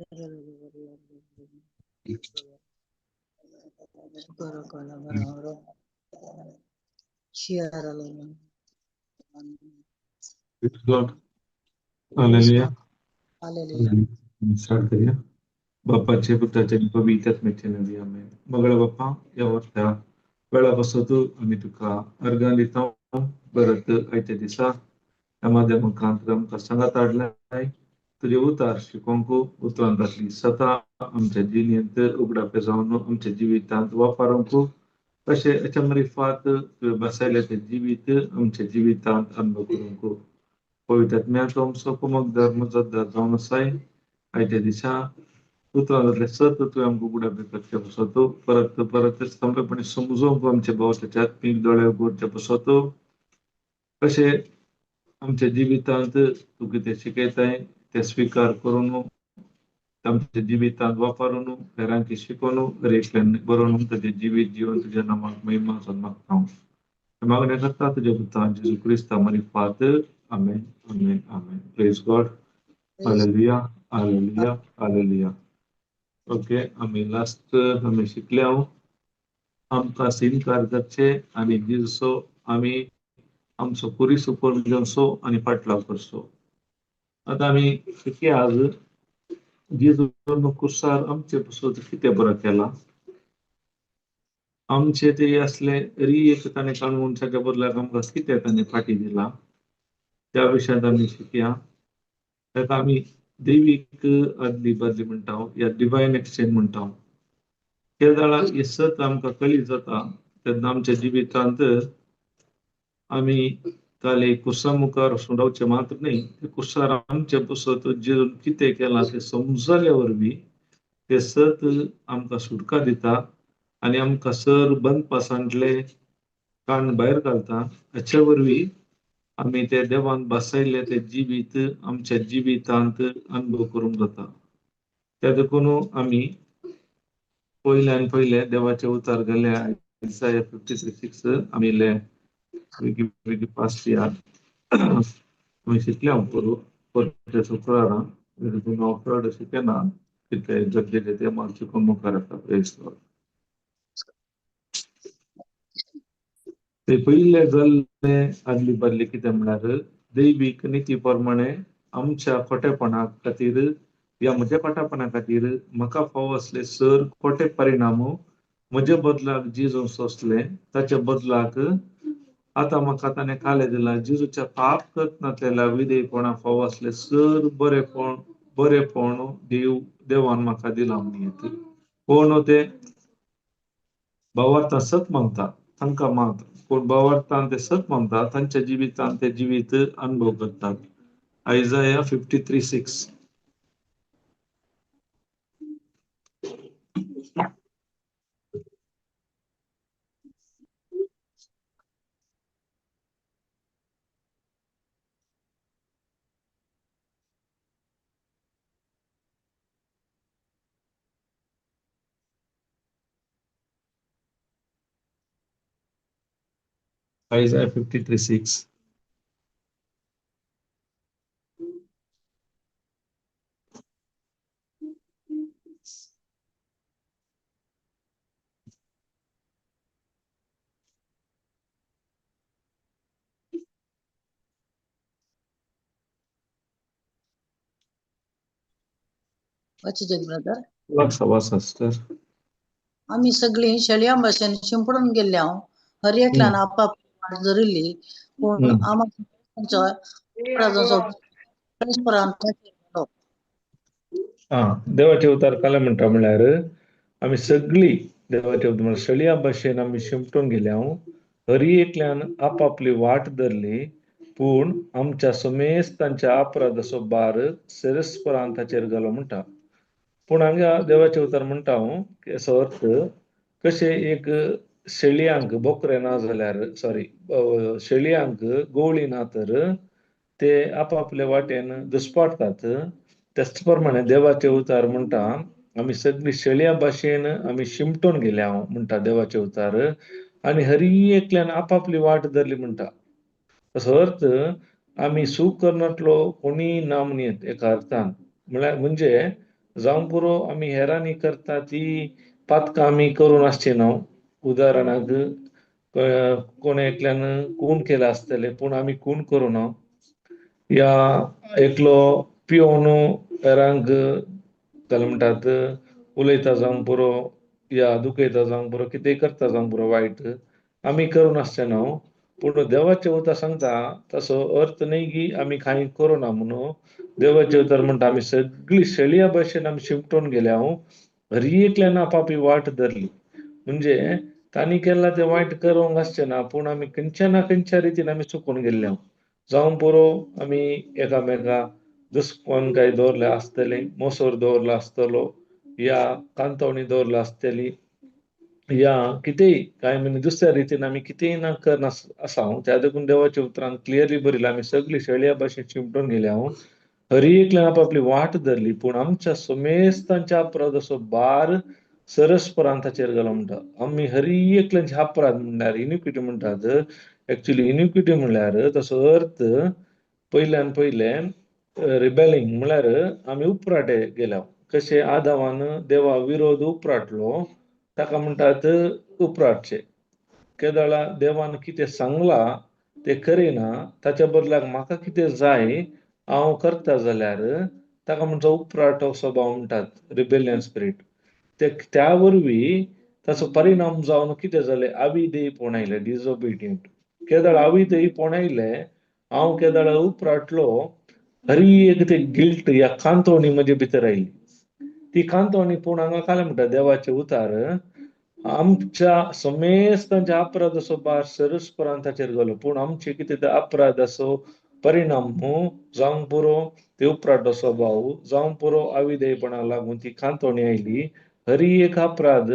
Praise God. Hallelujah. Hallelujah. Start करूया. बाप्पाचे, पुताचे आनी पवित्र आत्म्याचे नांवी, आमेन. मगळ बाप्पा, ह्या वर्सा वेळा पासत आमी तुका अर्गां दिता. परत आयच्या दिसा ह्या माध्यमांत आमकां सांगात हाडलाय तुजे उतार शिकोवंक, उतरांत घातली सता आमच्या जिणेंत उगडापे जावन आमच्या जिवितांत वापरूंक, तशें हाच्या मारिफात तुवें बसयलें तें जिवीत आमच्या जिवितांत अनुभव करूंक. पवित्र आत्म्याचो आमचो कुमकदार, मजतदार जावन आसाय. आयच्या दिसा उतरांतलें सत तुवें आमकां उगडापे करचे पासत, परत परत सोंपेपणी समजोवंक आमच्या भावाच्या आत्मीक दोळे उगडचे पासत, कशें आमच्या जिवितांत तूं कितें शिकयताय तें स्विकार करून आमच्या जिवितांत वापरून हेरांक शिकोवन हर एकल्यान बरोवन ताजें जिवीत जिवन तुज्या नामाक महिमा जावन मागता हांव. मागणें करता तुज्या पुता जेजू क्रिस्ता मारिफात. आमेन, आमेन, आमेन. Praise God. Hallelujah, hallelujah, hallelujah. Okay, आमी लास्ट आमी शिकले हांव आमकां सिनकार करचे आनी जेजूचो आमी आमचो पुरीस करून घेवचो आनी फाटलाव करचो. आतां आमी शिकया आज जेजून कुर्सार आमचे पासत कितें बरें केलां. आमचे ते असले री एक ताणें काण मनशाच्या बदलाक आमकां कितें ताणें फाटीं दिलां त्या विशयांत आमी शिकया. ताका आमी दैवीक आदली बदली म्हणटा या डिवायन एक्सचेंज म्हणटा. त्या वेळार हें सत आमकां कळीत जाता तेन्ना आमच्या जिवितांत आमी काले कुर्सा मुखार वचून रावचें मात्र न्हय, ते कुर्सार आमचे पासत जेजून कितें केलां तें समजल्या वरवीं तें सत आमकां सुटका दिता आनी आमकां सर बंदपासांतले कान भायर घालता. हाचे वरवीं आमी ते देवान बसयल्ले ते जिवीत आमच्या जिवितांत अनुभव करूंक जाता. त्या देखून आमी पयल्यान पयले देवाचे उतार गेले आयजाया 53:6 आमी इल्ले बेगी बेगी पास्ट या. आमी शिकले हांव पोरूं परते शुक्रारा, देखून हांव चड शिकना, कितें गरजेचें तें मात शिकून मुखार येता. प्रेज गॉड. ते पयले जाल्ले आदली बदली कितें म्हळ्यार दैवीक निती प्रमाणे आमच्या खोटेपणा खातीर या म्हज्या खोटेपणा खातीर म्हाका फावो असले सर खोटे परिणाम म्हज्या बदलाक जेजून सोंसले. ताच्या बदलाक आतां म्हाका ताणें काले दिला. जेजूच्या पाप करनातलेल्या विधेयपणा फावो असले सर बरेपण बरेपण देव देवान म्हाका दिला म्हणून. कोण ते भावार्थान सत मानता तांकां मात, कोण भावार्थान ते सत मानता तांच्या जिवितान ते जिवीत अनुभव करतात. आयजाया 53:6. Isaiah 53:6. वाचिजे ब्रदर. वाचा वाचा सिस्टर. आमी सगळीं शेळयां भाशेन शिंपडून गेल्ले हांव, हर एकल्यान आपाप वाट धरिल्ली, पूण आमचो परस्परान. आं, देवाचे उतार काले म्हणटा म्हळ्यार आमी सगळीं देवाचे उतार म्हळ्यार शेळया भाशेन आमी शिंपटून गेले हांव, हरी एकल्यान आपापली वाट धरली, पूण आमच्या समेस्तांच्या अपराधाचो भार सेरस्परान ताचेर घालो म्हणटा. पूण हांगा देवाचे उतार म्हणटा हांव असो अर्थ कशें एक शेळयांक बोकरे ना जाल्यार, सॉरी, शेळयांक गोवळी ना तर ते आपापले वाटेन दुस्पाटतात. त्याच प्रमाणे देवाचे उतार म्हणटा आमी सगळीं शेळया भाशेन आमी शिमटून गेले हांव म्हणटा देवाचे उतार, आनी हरी एकल्यान आपापली वाट धरली म्हणटा. असो अर्थ आमी सूख करनातलो कोणीय ना म्हणयेत एका अर्थान, म्हळ्यार म्हणजे जावं पुरो आमी हेरांनी करता ती पातकां आमी करून आसची ना. उदाहरणाक कोण एकल्यान खून केला आसतलें पूण आमी खून करूं ना, या एकलो पिवन हेरांक काय म्हणटात उलयता जावंक पुरो या दुखयता जावंक पुरो, कितेंय करता जावंक पुरो वायट आमी करून आसचे ना. पूण देवाचें उतर सांगता तसो अर्थ न्हय की आमी कांय करूना म्हणून. देवाचें उतर म्हणटा आमी सगळी शेळया भशेन आमी शिमटून गेल्या, हर एकल्यान आपापी वाट धरली. म्हणजे तांणी केला तें वायट करूंक आसचें ना, पूण आमी खंयच्या ना खंयच्या रितीन आमी चुकून गेल्ले. जावं पुरो आमी एकामेका दुस्मान काय दवरले आसतले, मोसोर दवरला आसतलो, या कांतवणी दवरला आसतली, या कितेंय काय म्हणजे दुसऱ्या रितीन आमी कितेंय ना करना आसा. त्या देखून देवाच्या उतरान क्लियरली बरयलां आमी सगळी शेळया भाशेन चिमटून गेल्या, हर एकल्यान आपापली वाट धरली, पूण आमच्या समेस्तांच्या अपराधाचो भार सरस्परान ताचेर घालो म्हणटा. आमी हर एकल्याचे अपराध म्हणल्यार इनिक्विटी म्हणटात. एक्चुली इनिक्विटी म्हणल्यार तसो अर्थ पयल्यान पयले रिबेलिंग म्हणल्यार आमी उपराटे गेल्या. कशें आदावान देवा विरोध उपराटलो ताका म्हणटात उपराटचे. केदळा देवान कितें सांगलां तें करिना, ताच्या बदलाक म्हाका कितें जाय हांव करता जाल्यार ताका म्हणचो उपराटो स्वभाव म्हणटात, रिबेलियन स्पिरीट. ते त्या वरवीं ताचो परिणाम जावन कितें जालें, अविधेयपण आयलें, डिसओबिडियंट. केदळ अविधेयपण आयलें, हांव केदळ उपराटलो, हरी एक ते गिल्ट या कांतवणी म्हजे भितर आयली. ती कांतवणी पूण हांगा कालें म्हणटा देवाचें उतार आमच्या समेस्तांच्या अपराधाचो भार सरस्परान ताचेर घालो, पूण आमचे कितें ते अपराधाचो परिणाम जावंक पुरो ते उपराटो स्वभाव जावंक पुरो अविधेयपणाक लागून ती कांतवणी आयली. हरी एक अपराध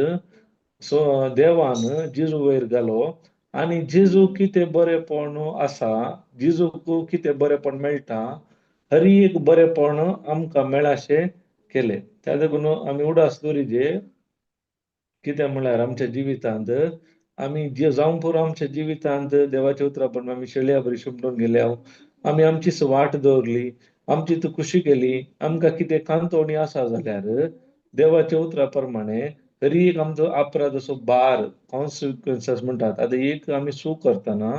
सो देवान जेजू वयर घालो आनी जेजू कितें बरेपण आसा, जेजूक कितें बरेपण मेळटा, हरी एक बरेपण आमकां मेळाशें केलें. त्या देखून आमी उडास दवरिजे कितें म्हणल्यार आमच्या जिवितांत आमी जे जावंक पुरो आमच्या जिवितांत देवाच्या उतरा प्रमाण आमी शेळया बरी शिंपडून गेल्या, आमी आमचीच वाट दवरली, आमची ती खुशी केली, आमकां कितें कांतवणी आसा जाल्यार देवाच्या उतरा प्रमाणे तरी एक आमचो अपराध असो भार कॉन्सिक्वन्सीस म्हणटात. आतां एक आमी चूक करतना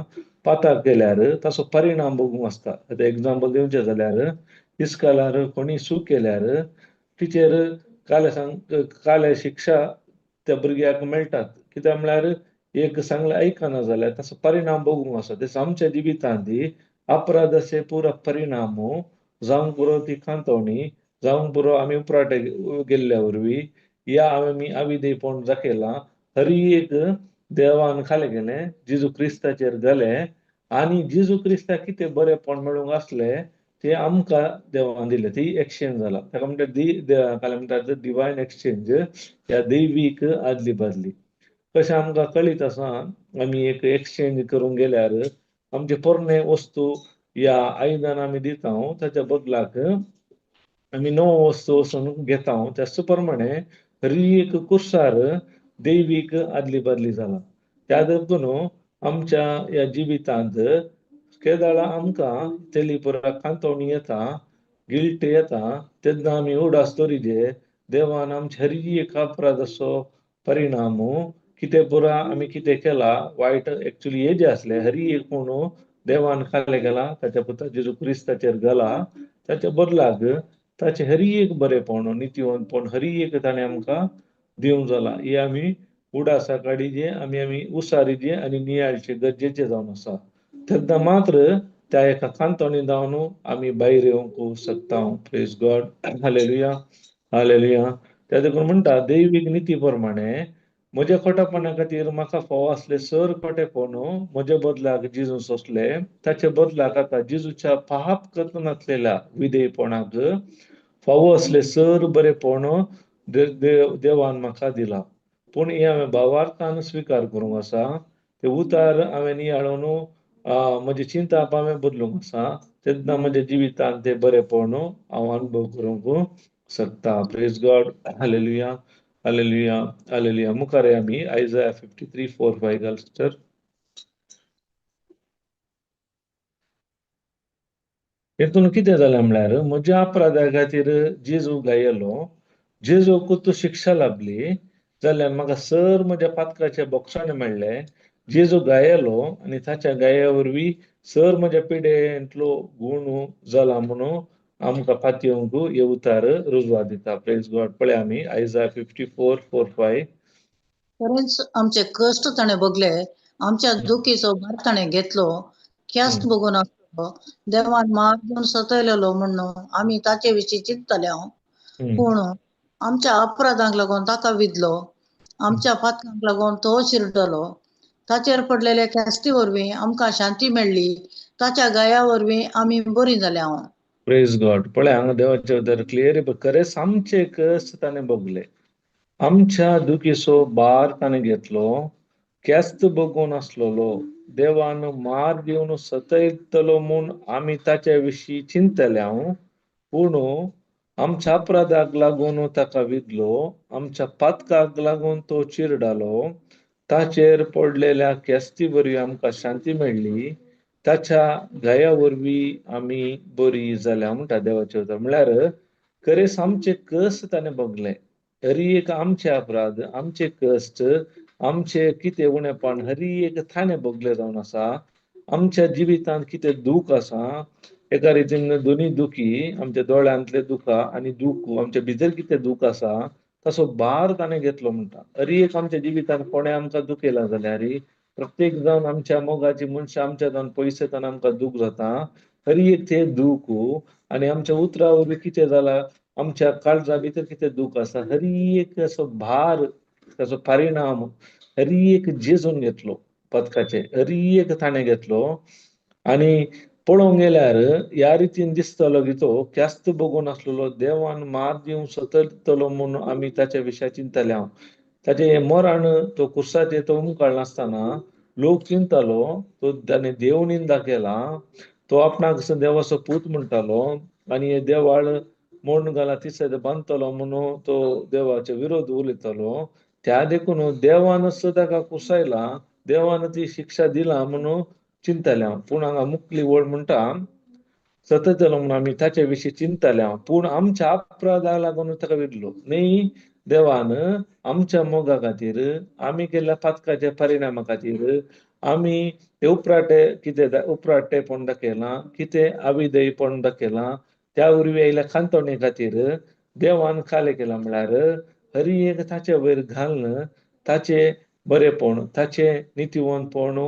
पाताक केल्यार ताचो परिणाम भोगूंक आसता. आतां एग्जाम्पल दिवचें जाल्यार इस्कालार कोणी चूक केल्यार टिचर काले सांग काले शिक्षा त्या भुरग्याक मेळटात. कित्याक म्हळ्यार एक सांगलें आयकना जाल्यार ताचो परिणाम भोगूंक आसा. तशें आमच्या जिवितांत अपराधाचे पुरो परिणाम जावंक पुरो ती कांतवणी जावंक पुरो आमी उपराटे गेल्ल्या वरवीं या आमी अविधेयपण दाखयलां, हरी एक देवान खालें गेलें जेजू क्रिस्ताचेर घालें आनी जेजू क्रिस्ताक कितें बरेपण मेळूंक आसलें तें आमकां देवान दिलें. ती एक्सचेंज जाला, ताका म्हणटात कालें म्हणटात डिवायन एक्सचेंज या दैवीक आदली बादली. कशें आमकां कळीत आसा आमी एक एक्सचेंज करूंक गेल्यार आमचे पोरणे वस्तू या आयदन आमी दिता ताच्या बदलाक आमी नवो वस्तू वचून घेता. त्याच प्रमाणे हरी एक कुर्सार दैवीक आदली बादली जाला. त्या देखून आमच्या ह्या जिवितांत केदळा आमकां तेली पुरा कांतवणी येता, गिल्ट येता, तेन्ना आमी उडास दवरिजे देवान आमचे हरी एक अपराधाचो परिणाम कितें पुरा आमी कितें केला वायट एक्चुली हे जे आसले हरी एक म्हणून देवान खालें गेला ताच्या पुता जेजू क्रिस्ताचेर घाला, ताच्या बदलाक ताचें हरी एक बरेपण नितीवंतपण हरी एक ताणें आमकां दिवंक जाला. ही आमी उडासा काडिजे, आमी आमी उसारिजे आनी नियाळचे गरजेचें जावन आसा. तेन्ना मात्र त्या एका कांतवणी जावन आमी भायर येवंक शकता. Praise God, hallelujah, hallelujah. त्या देखून म्हणटा दैवीक निती प्रमाणे म्हज्या खोटेपणा खातीर म्हाका फावो आसले सर खोटेपण म्हज्या बदलाक जेजू सोंसले, ताच्या बदलाक आतां जेजूच्या पाप करनासलेल्या विधेयपणाक फावो आसले सर बरेपण देवान म्हाका दिला. पूण हें हांवें भावार्थान स्विकार करूंक आसा, ते उतार हांवें नियाळून म्हजें चिंताप हांवें बदलूंक आसा, तेन्ना म्हज्या जिवितांत तें बरेपण हांव अनुभव करूंक शकता. Praise God, hallelujah, hallelujah, hallelujah. मुखार आमी आयजाया 53:4-5 घाल सिस्टर. हेतून कितें जालें म्हळ्यार म्हज्या अपराधा खातीर जेजू गायलो जेजूक तूं शिक्षा लाभली जाल्यार म्हाका सर म्हज्या पातकाचे बोक्षाणे मेळ्ळे. जेजू गायलो आनी ताच्या गाया वरवीं सर म्हज्या पिडेंतलो गूण जाला म्हणून आमकां पातयेवंक हे उतार रुजवात दिता. प्रेज गॉड. पळय आमी आयजा 54:4-5. खरेंच आमचे कश्ट ताणें भोगले, आमच्या दुखीचो भार ताणें घेतलो, ख्यास्त भोगून आसलो, देवान मार दिवन सतयलेलो म्हणून आमी ताचे विशीं चिंतताले हांव. पूण आमच्या अपराधांक लागून ताका विदलो, आमच्या पातकांक लागून तो शिरडलो, ताचेर पडलेले ख्यास्ती वरवीं आमकां शांती मेळ्ळी, ताच्या गाया वरवीं आमी बरी जाल्या हांव. प्रेज गॉड. पळय हांगा देवाचे उतर क्लियर खरेंच आमचे कश्ट ताणें भोगले, आमच्या दुखीचो भार ताणें घेतलो, ख्यास्त भोगून आसलेलो, देवान मार दिवन सतयतलो म्हूण आमी ताच्या विशीं चिंतले हांव. पूण आमच्या अपराधाक लागून ताका विदलो, आमच्या पातकाक लागून तो चिरडालो, ताचेर पडलेल्या ख्यास्ती वरवीं आमकां शांती मेळ्ळी, ताच्या गाया वरवीं आमी बरी जाल्या म्हणटा देवाचे उतर. म्हळ्यार खरेंच आमचे कश्ट ताणें भोगले, हरी एक आमचे अपराध, आमचे कश्ट, आमचे कितें उणेपण हरी एक ताणें भोगले जावन आसा. आमच्या जिवितांत कितें दूख आसा, एका रितीन दोनी दुखी, आमच्या दोळ्यांतले दुखां आनी दूख, आमच्या भितर कितें दूख आसा ताचो भार ताणें घेतलो म्हणटा. हरी एक आमच्या जिवितांत कोणें आमकां दुखयलां जाल्यार, प्रत्येक जावन आमच्या मोगाची मनशां आमच्या जावन पयस येतना आमकां दूख जाता, हरी एक ते दूख आनी आमच्या उतरां वरवीं कितें जालां, आमच्या काळजा भितर कितें दूख आसा, हरी एक असो भार, ताचो परिणाम हरी एक जेजून घेतलो, पदकाचे हरी एक ताणें घेतलो. आनी पळोवंक गेल्यार ह्या रितीन दिसतलो की तो ख्यास्त भोगून आसलेलो, देवान मार दिवन सतयतलो म्हूण आमी ताच्या विशया चिंतले हांव. ताचें मरण तो कुर्साचेर तो उमकाळ नासतना लोक चिंतालो, तो ताणें देव निंदा केला, तो आपणाक देवाचो पूत म्हणटालो आनी हे देवाळ मोडून घाला तिसरे बांदतलो म्हणून तो देवाचे विरोध उलयतालो. त्या देखून देवान ताका कुसायला, देवान ती शिक्षा दिला म्हणून चिंतले हांव. पूण हांगा मुखली वळ म्हणटा सतयतलो म्हणून आमी ताचे विशीं चिंतले हांव, पूण आमच्या अपराधाक लागून ताका विरलो न्ही. देवान आमच्या मोगा खातीर, आमी केल्ल्या पातकाच्या परिणामा खातीर, आमी ते उपराटे कितें उपराटेपण दाखयलां, कितें अविधेयपण दाखयलां, त्या वरवीं आयिल्ल्या खांतवणे खातीर देवान कालें केलां. म्हळ्यार हरी एक ताचे वयर घालून ताचें बरेपण, ताचें नितीवंतपण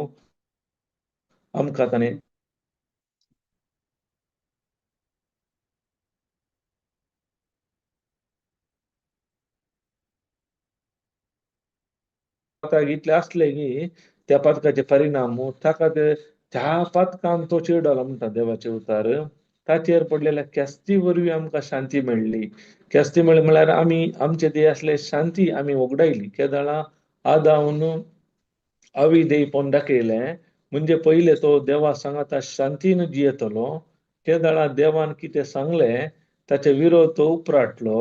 आमकां ताणें पातक इतलें आसलें की त्या पातकाचे परिणाम ताका ते त्या पातकान तो चिरडलो म्हणटा देवाचे उतार. ताचेर पडलेल्या ख्यास्ती वरवीं आमकां शांती मेळ्ळी. ख्यास्ती मेळ्ळी म्हळ्यार आमी आमचे ते आसले शांती आमी वगडायली. केदळा आदावन अविधेयपण दाखयलें, म्हणजे पयलें तो देवा सांगाता शांतीन जियेतलो. केदळा देवान कितें सांगलें ताचे विरोध तो उपराटलो,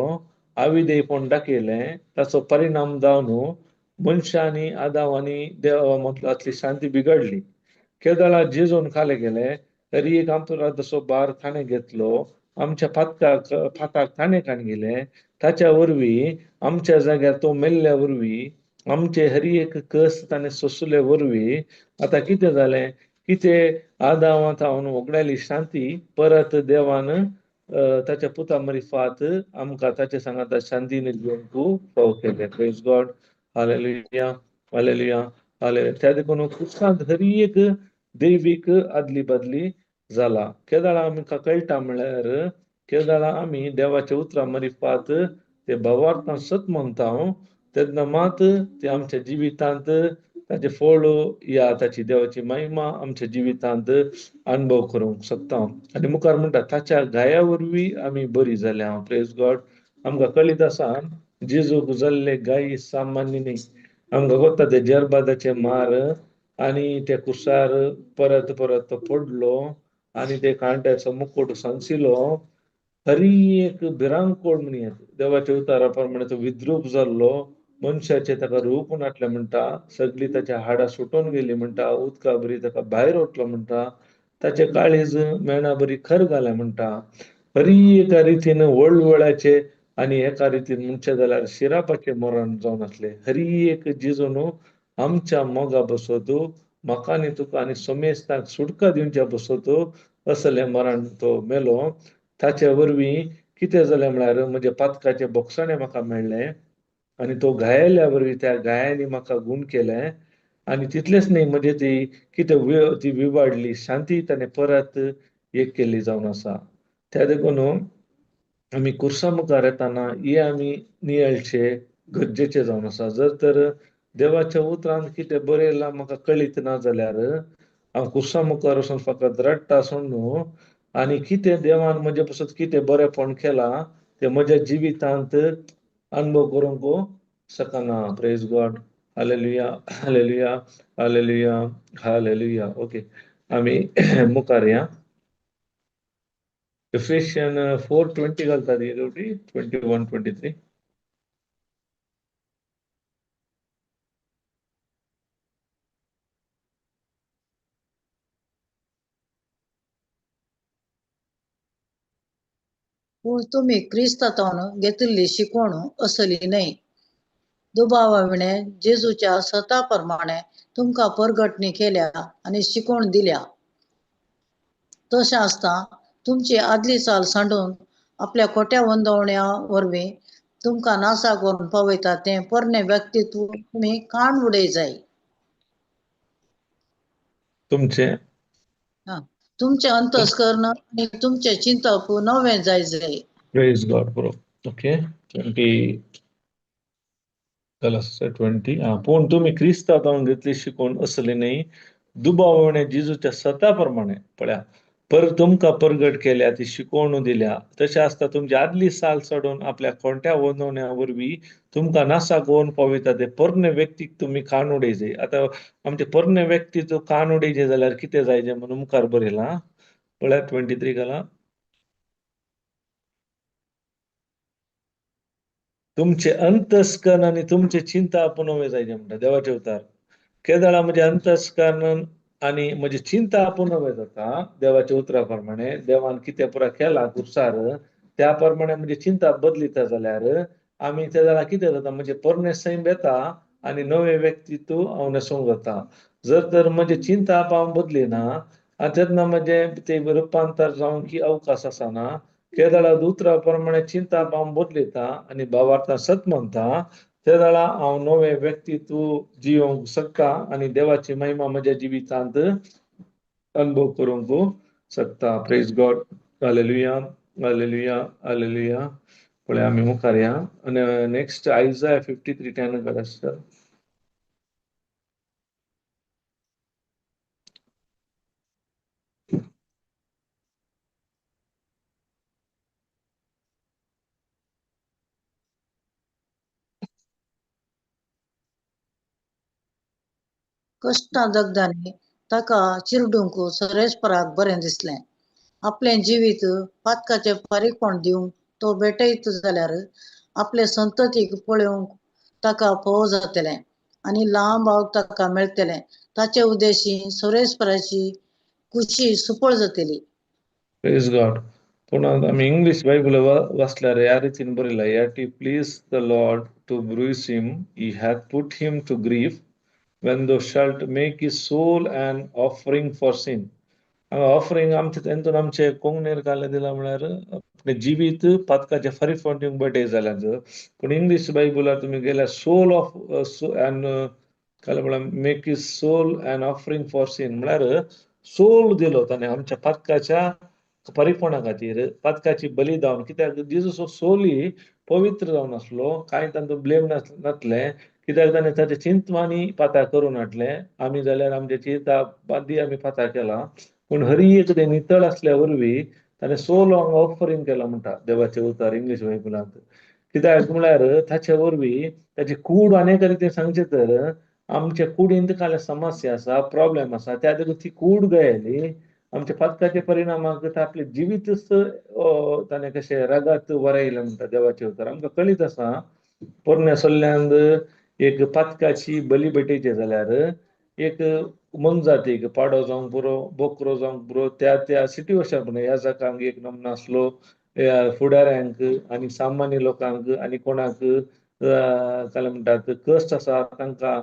अविधेयपण दाखयलें, ताचो परिणाम जावन मनशांनी आदावांनी देवा मदलो आसली शांती बिगडली. केदळा जेजून खाले गेले, तरी एक आमचो तसो भार ताणें घेतलो, आमच्या पातकाक पाताक ताणें काण गेले, ताच्या वरवीं आमच्या जाग्यार तो मेल्ल्या वरवीं आमचे हरी एक कस ताणें सोंसले वरवीं आतां कितें जालें, कितें आदावां थावन वगडायली शांती परत देवान ताच्या पुता मरिफात आमकां ताचे सांगाता शांतीन जिवंक फाव केलें. प्रेज गॉड. Hallelujah, hallelujah, hallelujah. त्या देखून क्रिस्तांत हरी एक दैवीक आदली बदली जाला. केदळा आमकां कळटा म्हळ्यार केदळा आमी देवाच्या उतरां मरिफात ते भावार्थान सत म्हणटा तेन्ना मात ते आमच्या जिवितांत ताचे फळ या ताची देवाची महिमा आमच्या जिवितांत अनुभव करूंक शकता. आनी मुखार म्हणटा ताच्या गाया वरवीं आमी बरी जाल्या. प्रेज गॉड. आमकां कळीत आसा जेजूक जाल्ले गायी सामान्य न्ही. आमकां कोत्ता ते जेरबादाचे मार आनी ते कुसार परत परत तो पडलो आनी ते कांट्याचो मुकुट सांसिलो. हरी एक भिरांकोळ म्हणयेत देवाच्या उतारा प्रमाणे तो विद्रूप जाल्लो, मनशाचे ताका रूप नाटलें म्हणटा, सगळीं ताच्या हाडां सुटून गेली म्हणटा, उदका बरी ताका भायर वतलो म्हणटा, ताचे काळीज मेणा बरी खर घालें म्हणटा. हरी एका रितीन वळवळाचे आनी एका रितीन म्हणचें जाल्यार शिरापाचें मरण जावन आसलें. हरी एक जेजू न्हू आमच्या मोगा बसत म्हाका आनी तुका आनी समेस्तांक सुटका दिवच्या बसत असलें मरण तो मेलो. ताचे वरवीं कितें जालें म्हळ्यार म्हज्या पातकाचें बोगसाणें म्हाका मेळ्ळें आनी तो घायेल्या वरवीं त्या घायांनी म्हाका गूण केलें. आनी तितलेंच न्ही, म्हजें ती कितें ती विवाडली शांती ताणें परत एक केल्ली जावन आसा. त्या देखून आमी कुर्सा मुखार येताना हे आमी नियाळचे गरजेचें जावन आसा. जर तर देवाच्या उतरान कितें बरयलां म्हाका कळीत ना जाल्यार हांव कुर्सा मुखार वचून फकत रडटा सोडून आनी कितें देवान म्हजे पासत कितें बरेंपण केलां तें म्हज्या जिवितांत अनुभव करूंक शकना. Praise God. Hallelujah, hallelujah, hallelujah, hallelujah. Okay, आमी मुखार या. एफेशियन 4:20 घालता ती 21 23. पूण तुमी क्रिस्तांतावन घेतिल्ली शिकवण असली न्हय. दुबावा विणें जेजूच्या सता प्रमाणे तुमकां परगटणी केल्या आनी शिकवण दिल्या. तशें आसता तुमची आदली चाल सांडून आपल्या खोट्या वंदवण्या वरवीं तुमकां नासाक व्हरून पावयता तें पोरणें व्यक्तित्व तुमी काण उडय जाय. तुमचें तुमचें अंतस्कर्ण आनी तुमचें चिंतप नवें जाय जाय. प्रेज गॉड बरो. ओके, 20 20. पूण तुमी क्रिस्तांव घेतली शिकवण असली न्हय, दुबावणे जेजूच्या सता प्रमाणे पळया पर तुमकां परगट केल्या ती शिकवण दिल्या. तशें आसता तुमची आदली साल चडोवन आपल्या कोणत्या वंदवण्या वरवीं तुमकां नासाक व्हरून पावयता ते पोरणे व्यक्तीक तुमी कान उडयचे. आतां आमचे पोरणे व्यक्तीचो कान उडयचे जाल्यार कितें जायचे म्हणून मुखार बरयलां पळया 23 घाला. तुमचे अंतस्करण आनी तुमचे चिंता आपूण जायचे म्हणटा देवाचे उतार. केदळा म्हजें अंतस्करण आनी म्हजी चिंता आपूण जाता देवाच्या उतरा प्रमाणे देवान कितें पुरा केलां कुर्सार त्या प्रमाणे म्हजी चिंता बदलिता जाल्यार आमी ते जाल्यार कितें जाता म्हणजे पोरणें सैम येता आनी नवें व्यक्तित्व हांव न्हेसूंक जाता. जर तर म्हजी चिंता हांव बदली ना आनी तेन्ना म्हजें तें रुपांतर जावंक की अवकाश आसना. केदळा उतरा प्रमाणे चिंता हांव बदलिता आनी भावार्थान सत म्हणटा ते वेळा हांव नवें व्यक्तित्व जियोंक शकता आनी देवाची महिमा म्हज्या जिवितांत अनुभव करूंक शकता. Praise God. Hallelujah, hallelujah, hallelujah. पळय आमी मुखार या आनी नेक्स्ट आयजा 53:10 काड आसता. कश्टां दगदांनी ताका चिरडूंक सरेस्पराक बरें दिसलें. आपलें जिवीत पातकाचें फारीकपण दिवंक तो भेटयत जाल्यार आपले संततीक पळोवंक ताका फोव जातलें आनी लांब आवक ताका मेळटलें. ताचे उद्देशी सरेस्पराची कुशी सुपळ जातली. प्रेज गॉड. पूण आमी इंग्लीश बायबल वाचल्यार ह्या रितीन बरयला, yet it pleased the Lord to bruise him, he hath put him to grief when thou shalt make his soul an offering for sin. हांगा ऑफरिंग आमचे तेंतून आमचे कोंकणीर काडलें दिलां म्हळ्यार आपलें जिवीत पातकाचें फारीकपण दिवंक बटे जाल्यार. पूण इंग्लीश बायबलार तुमी गेल्यार सोल ऑफ एन काडलें म्हळ्यार make his soul an offering for sin म्हळ्यार सोल दिलो ताणें आमच्या पातकाच्या फारीकपणा खातीर, पातकाची बली जावन. कित्याक जेजूचो सोलूय पवित्र जावन आसलो, कांय तांचो ब्लेम नासलें. कित्याक ताणें ताचें चिंतवानी पाता करून हाडलें. आमी जाल्यार आमचे चिंता बादी आमी पाता केला. पूण हरी एक तें नितळ आसल्या वरवीं ताणें सोल हांगा ऑफरिंग केलां म्हणटा देवाचें उतर इंग्लीश बायबलांत. कित्याक म्हळ्यार ताचे वरवीं ताची कूड आनी एका रितीन सांगचें तर आमच्या कुडींत कांय समस्या आसा, प्रॉब्लेम आसा, त्या देखून ती कूड गयली आमच्या पातकाच्या परिणामाक आपलें जिवीतच ताणें कशें रगात वरयलें म्हणटा देवाचें उतर. आमकां कळीत आसा पोरण्या सल्ल्यांत एक पातकाची बली भेटयची जाल्यार एक मोनजातीक पाडो जावंक पुरो, बोकरो जावंक पुरो, त्या त्या सिट्युएशन प्रमाणे ह्या जाकांक एक नमुना आसलो, फुडाऱ्यांक आनी सामान्य लोकांक आनी कोणाक काय म्हणटात कश्ट आसा तांकां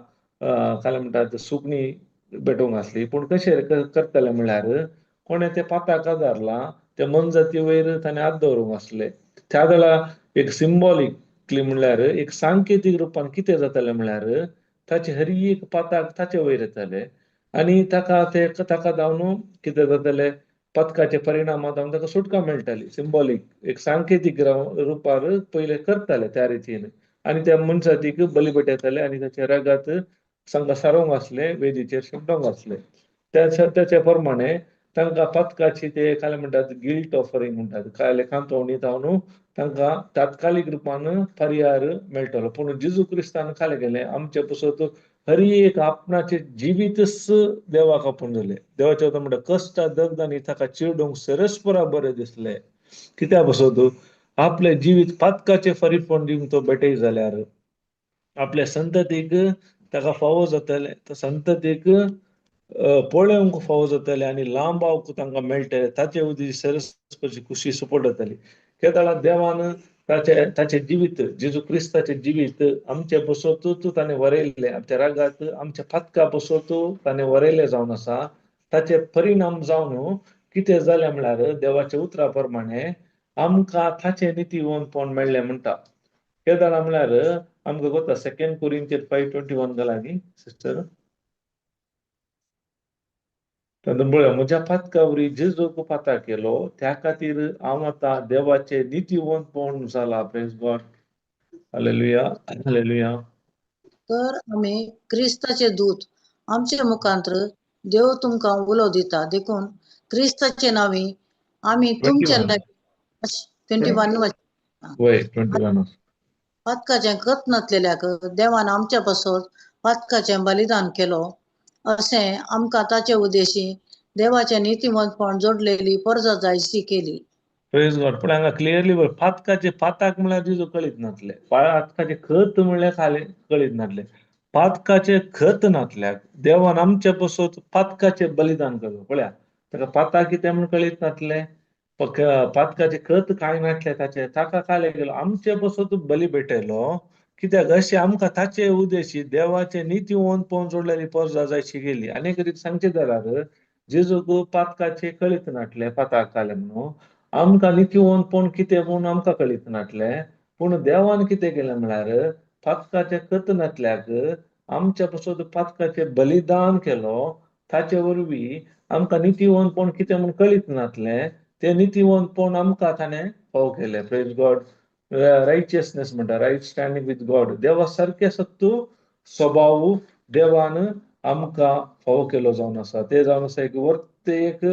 काय म्हणटात सुकणी भेटोवंक आसली. पूण कशें करतले म्हणल्यार कोणें तें पाताक आदारलां ते मनजाती वयर ताणें हात दवरूंक आसले. त्या वेळार एक सिंबॉलिकली म्हणल्यार एक सांकेतीक रुपान कितें जातालें म्हणल्यार ताचे हर एक पाताक ताचे वयर येताले आनी ताका ते ताका जावन कितें जातालें पथकाचे परिणाम जावन ताका सुटका मेळटाली. सिंबॉलीक एक सांकेतीक रुपार पयले करताले त्या रितीन आनी त्या मनजातीक बली भेटयताले आनी ताचे रगात सांगा सारोवंक आसले, वेदीचेर शिंपडोवंक आसले. त्याच्या प्रमाणे तांकां पथकाची ते काय म्हणटात गिल्ट ऑफरिंग म्हणटात, काय खांतवणी जावन तांकां तात्कालीक रुपान पर्यार मेळटलो. पूण जेजू क्रिस्तान खाले गेले आमचे पसत हर एक आपणाचे जिवीतच देवाक आपूण जाले. देवाचे म्हणटा कश्ट दग्ध आनी ताका चिरडूंक सरस्परा बरें दिसले. कित्या पसत आपले जिवीत पातकाचे फरीफण दिवंक तो भेटय जाल्यार आपल्या संततीक ताका फावो जातले, संततीक पळोवंक फावो जातले आनी लांबावक तांकां मेळटले, ताचे उदी सरस्परची खुशी सपोर्ट जातली. केदळा देवान ताचे ताचे जिवीत जेजू क्रिस्ताचे जिवीत आमचे बसोतूच ताणें वरयल्लें, आमच्या रागात आमच्या पातका बसोतू ताणें वरयल्लें जावन आसा. ताचे परिणाम जावन कितें जालें म्हणल्यार देवाच्या उतरा प्रमाणे आमकां ताचें नितीवंतपण मेळ्ळें म्हणटा. केदळा म्हणल्यार आमकां कोता सेकंड कोरिंथियन 5:21 लागीं सिस्टर तातूंत पळय, म्हज्या पातका वरी जेजूक पाता केलो त्या खातीर हांव आतां देवाचे नितीवंतपण जाला. प्रेज गॉड, हालेलुया, हालेलुया. तर आमी क्रिस्ताचे दूत आमचे मुखांत्र देव तुमकां उलो दिता, देखून क्रिस्ताचे नांवी आमी तुमचे 21 वय 21 पातकाचें खत नासलेल्याक देवान आमच्या पासत पातकाचें बलिदान केलो अशें आमकां ताचे उद्देशी देवाचें नितीमंतपण जोडलेली परजा जायशी केली. प्रेज गॉड. पूण हांगा क्लियरली पातकाचे पाताक म्हणल्यार जेजू कळीत नासले, पातकाचे खत म्हणल्यार खाले कळीत नासले. पातकाचे खत नासल्याक देवान आमचे पासत पातकाचे बलिदान केलो. पळया ताका पाताक कितें म्हूण कळीत नासले, पातकाचे खत कांय नासले ताचे, ताका खाले गेलो आमचे पासत बली भेटयलो. कित्याक अशें आमकां ताचे उद्देशी देवाचे नितीवंतपण जोडलेली परजा जायशी गेली. आनी एक रीत सांगचें जाल्यार जेजूक पातकाचे कळीत नासले, पाताक खालें म्हणून आमकां नितीवंतपण कितें म्हूण आमकां कळीत नासलें. पूण देवान कितें केलें म्हणल्यार पातकाचे खत नासल्याक आमच्या पासत पातकाचें बलिदान केलो. ताचे वरवीं आमकां नितीवंतपण कितें म्हूण कळीत नासलें, तें नितीवंतपण आमकां ताणें फावो केलें. प्रेज गॉड. रायचियसनेस म्हणटा, रायट स्टँडींग विथ गॉड. देवा सारकें सत्तू स्वभाव देवान आमकां फावो केलो जावन आसा. तें जावन आसा एक वर्ते एक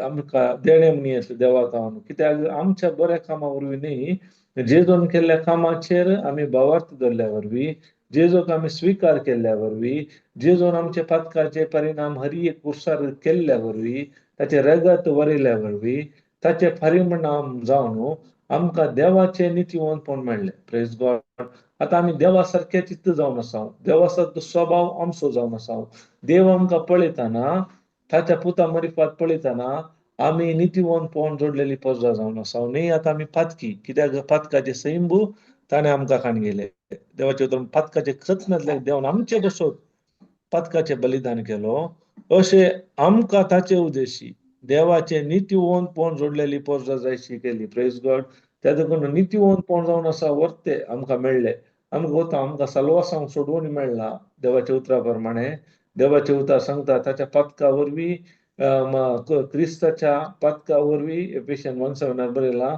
आमकां देणें म्हण येता देवा जावन. कित्याक आमच्या बऱ्या कामा वरवीं न्ही, जेजून केल्ल्या कामाचेर आमी भावार्थ धरल्या वरवीं, जेजूक आमी स्विकार केल्ल्या वरवीं, जेजून आमचे पातकाचे परिणाम हर एक कुर्सार केल्ल्या वरवीं, ताचे रगत वरयल्या वरवीं, ताचे परिणाम जावन आमकां देवाचें नितीवंतपण मेळ्ळें. प्रेज गॉड. आतां आमी देवा सारकें चित्त जावन आसा, देवा सारको स्वभाव आमचो जावन आसा. देव आमकां पळयतना, ताच्या पुता मरिफात पळयतना आमी नितीवंतपण जोडलेली परजा जावन आसा. न्ही आतां आमी पातकी, कित्याक पातकाचे सैंबू ताणें आमकां काण गेले. देवाचे उतर पातकाचे खत नासल्यार देवान आमचे बसत पातकाचें बलिदान केलो. अशें आमकां ताचे उद्देशी देवाचे नितीवंतपण जोडलेली परजा जायशी केली. प्रेज गॉड. त्या देखून नितीवंतपण जावन आसा वर्ते आमकां मेळ्ळें. आमकां वता आमकां साल्वासांव सोडवून मेळ्ळा देवाच्या उतरा प्रमाणे. देवाचें उतर सांगता ताच्या पातका वरवीं, क्रिस्ताच्या पातका वरवीं, एफेशियन 1:7 बरयलां,